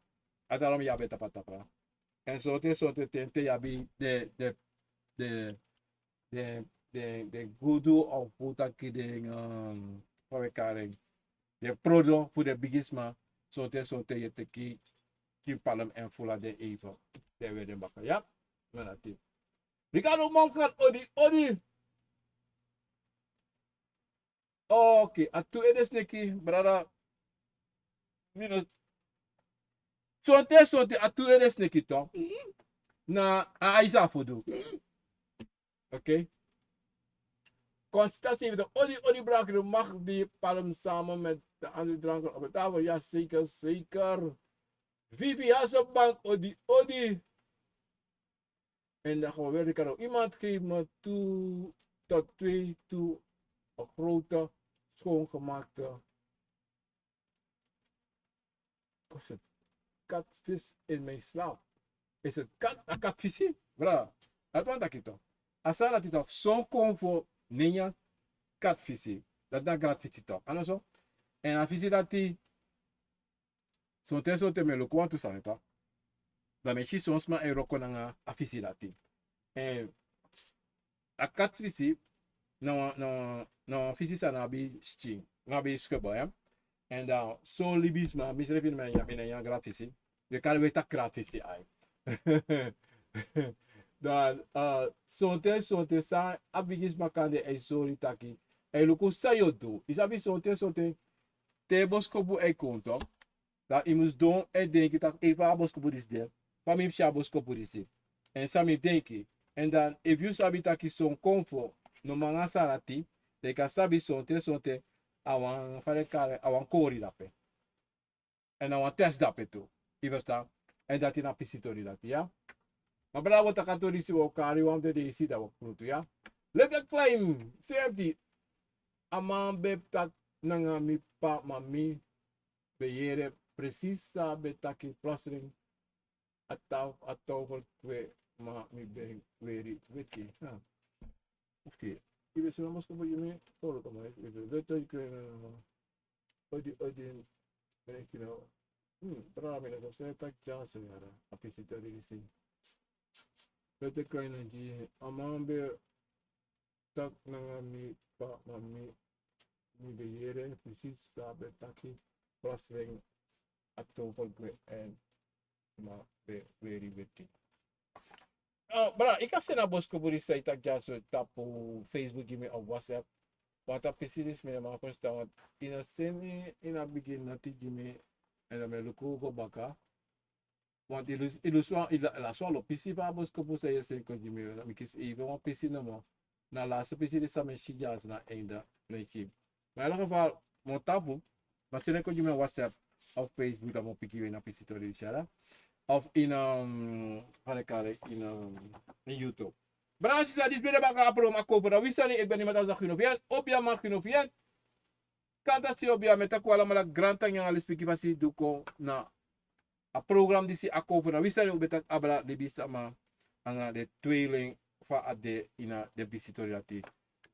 A dati mi abi tapu a tafra. En sonten, sonten ten te yu abi den, den, den, den, den, den gudu of fu taki den, um, fa wi e kari en. Den prodo fu den bigisma, sonten, sonten yu e teki, kin palm en furu den even. Dan yu weri den baka. Ya? Na dati. Ricardo Momkan, odi, odi. Ok, a tu ede sneki, brada. Mi no. Sonten, sonten, a tu ede sneki toch. Na a isa fu du. Ok. Constance heeft de odi, odi, brada, mag die palm samen met de andere dranken op de tafel? Ja, zeker, zeker. Vivi Hasselbank, odi, odi. En dan gaan we weer kijken. Iemand geeft me toe tot twee toe een grote schoongemaakte. Kost het katvis in mijn slaap. Is het kat, a katfisi? Bra, dat want dat toch. Asa dat is toch zo'n kon voor ninja katfisi. Dat dan gratfisi toch. Anders zo. En a fisi dat die Sonten sonten mi e luku wantu sani, toch. Dan mi e si son sma e wroko nanga a fisi dati. En a katfisi na wan, na wan, na wan fisi san no abi skin, no abi skubbe, ya. En dan son libisma, misrefi mi e nyan, mi e nyan gratfisi. Yu kan weti a gratfisi ai. Dan, eh, sonten sonten san a bigisma kande e sori taki, e luku san yu o du. Yu sabi, sonten sonten te boskopu e kon, toch. Dan yu mus sidon e denki taki, ei, fa a boskopu disi de, fa mi mus si a boskopu disi. En san mi denki. En dan efu yu sabi taki son kon fu no man nanga san dati, dan yu kan sabi sonten sonten a wan, fa den e kari, a wan kori dape. En a wan test dape tu. Yu ferstan? En dati na pisitori dati, ya. Ma brada, wi o taki a tori disi, wi o kari wan fu den deisi, dan wi o krutu, ya. Leke Klein, seti. A man ben taki nanga mi p'pa, ma mi ben yere precies san a ben taki, plotseling a taf-, a tafel kwe, ma mi ben weri weti. Ha. Oké. Yu ben seni wan boskopu gi mi, tori koma, yu ben weti kwe, eh, odi, odi, ben, you know. Hmm, brada, mi no sabi san yu e taki dyaso, yara. A pisitori disi. Leke Klein, a man ben taki nanga mi p'pa, ma mi, mi ben yere precies san a ben taki, plotseling a tafel kwe, èn ma ben weri weti. Oh, brada, yu kan seni a boskopu disi san yu taki dyaso tapu Facebook gi mi of WhatsApp. Want a pisi disi mi no man ferstan, want yu no seni, yu no bigin noti gi mi, en dan mi e luku go baka. Want yu lusu, yu lusu wan, yu la-, lasi wan lo pisi fu a boskopu san yu e seni kon gi mi, dan mi kisi even wan pisi nomo. Na a laatste pisi disi san mi e si dyaso na einde, mi e si. Ma in elk geval, mi o tapu, Ma seni kon gi mi na WhatsApp of Facebook, dan mi o piki yu ini a pisitori di shala. Of in, um, fa den kari, in, um, in YouTube. Brada, sisa, disi ben de baka a program Akomfo na wi sani, eki ben Nimatal Zagino Fiat, Obiaman Gino Fiat. Kanta si Obia, mi e taki un alamala grantangi nanga lespeki fasi di un kon na a program disi Akomfo na wi sani, un ben taki abra libisama nanga den tweeling fa a de ini den pisitori dati.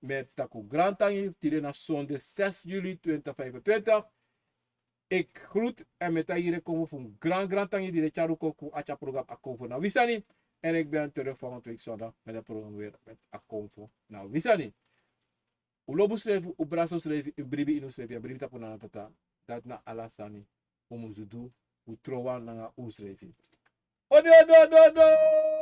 Mi e taki un grantangi, tide na sonde zes juli twintig vijfentwintig. Eki groet en mi e taki yere kon fu un gran grantangi di den tyari un kon kon a program Akomfo na wi sani. En eki ben terug volgende week zondag met het program weer met Akomfo na wi sani. Un lobi unsrefi, un brasi unsrefi, un bribi ini unsrefi, a bribi tapu na tata. Dati na ala sani un musu du, un tron wan nanga unsrefi. Odi, odi, odi, odi!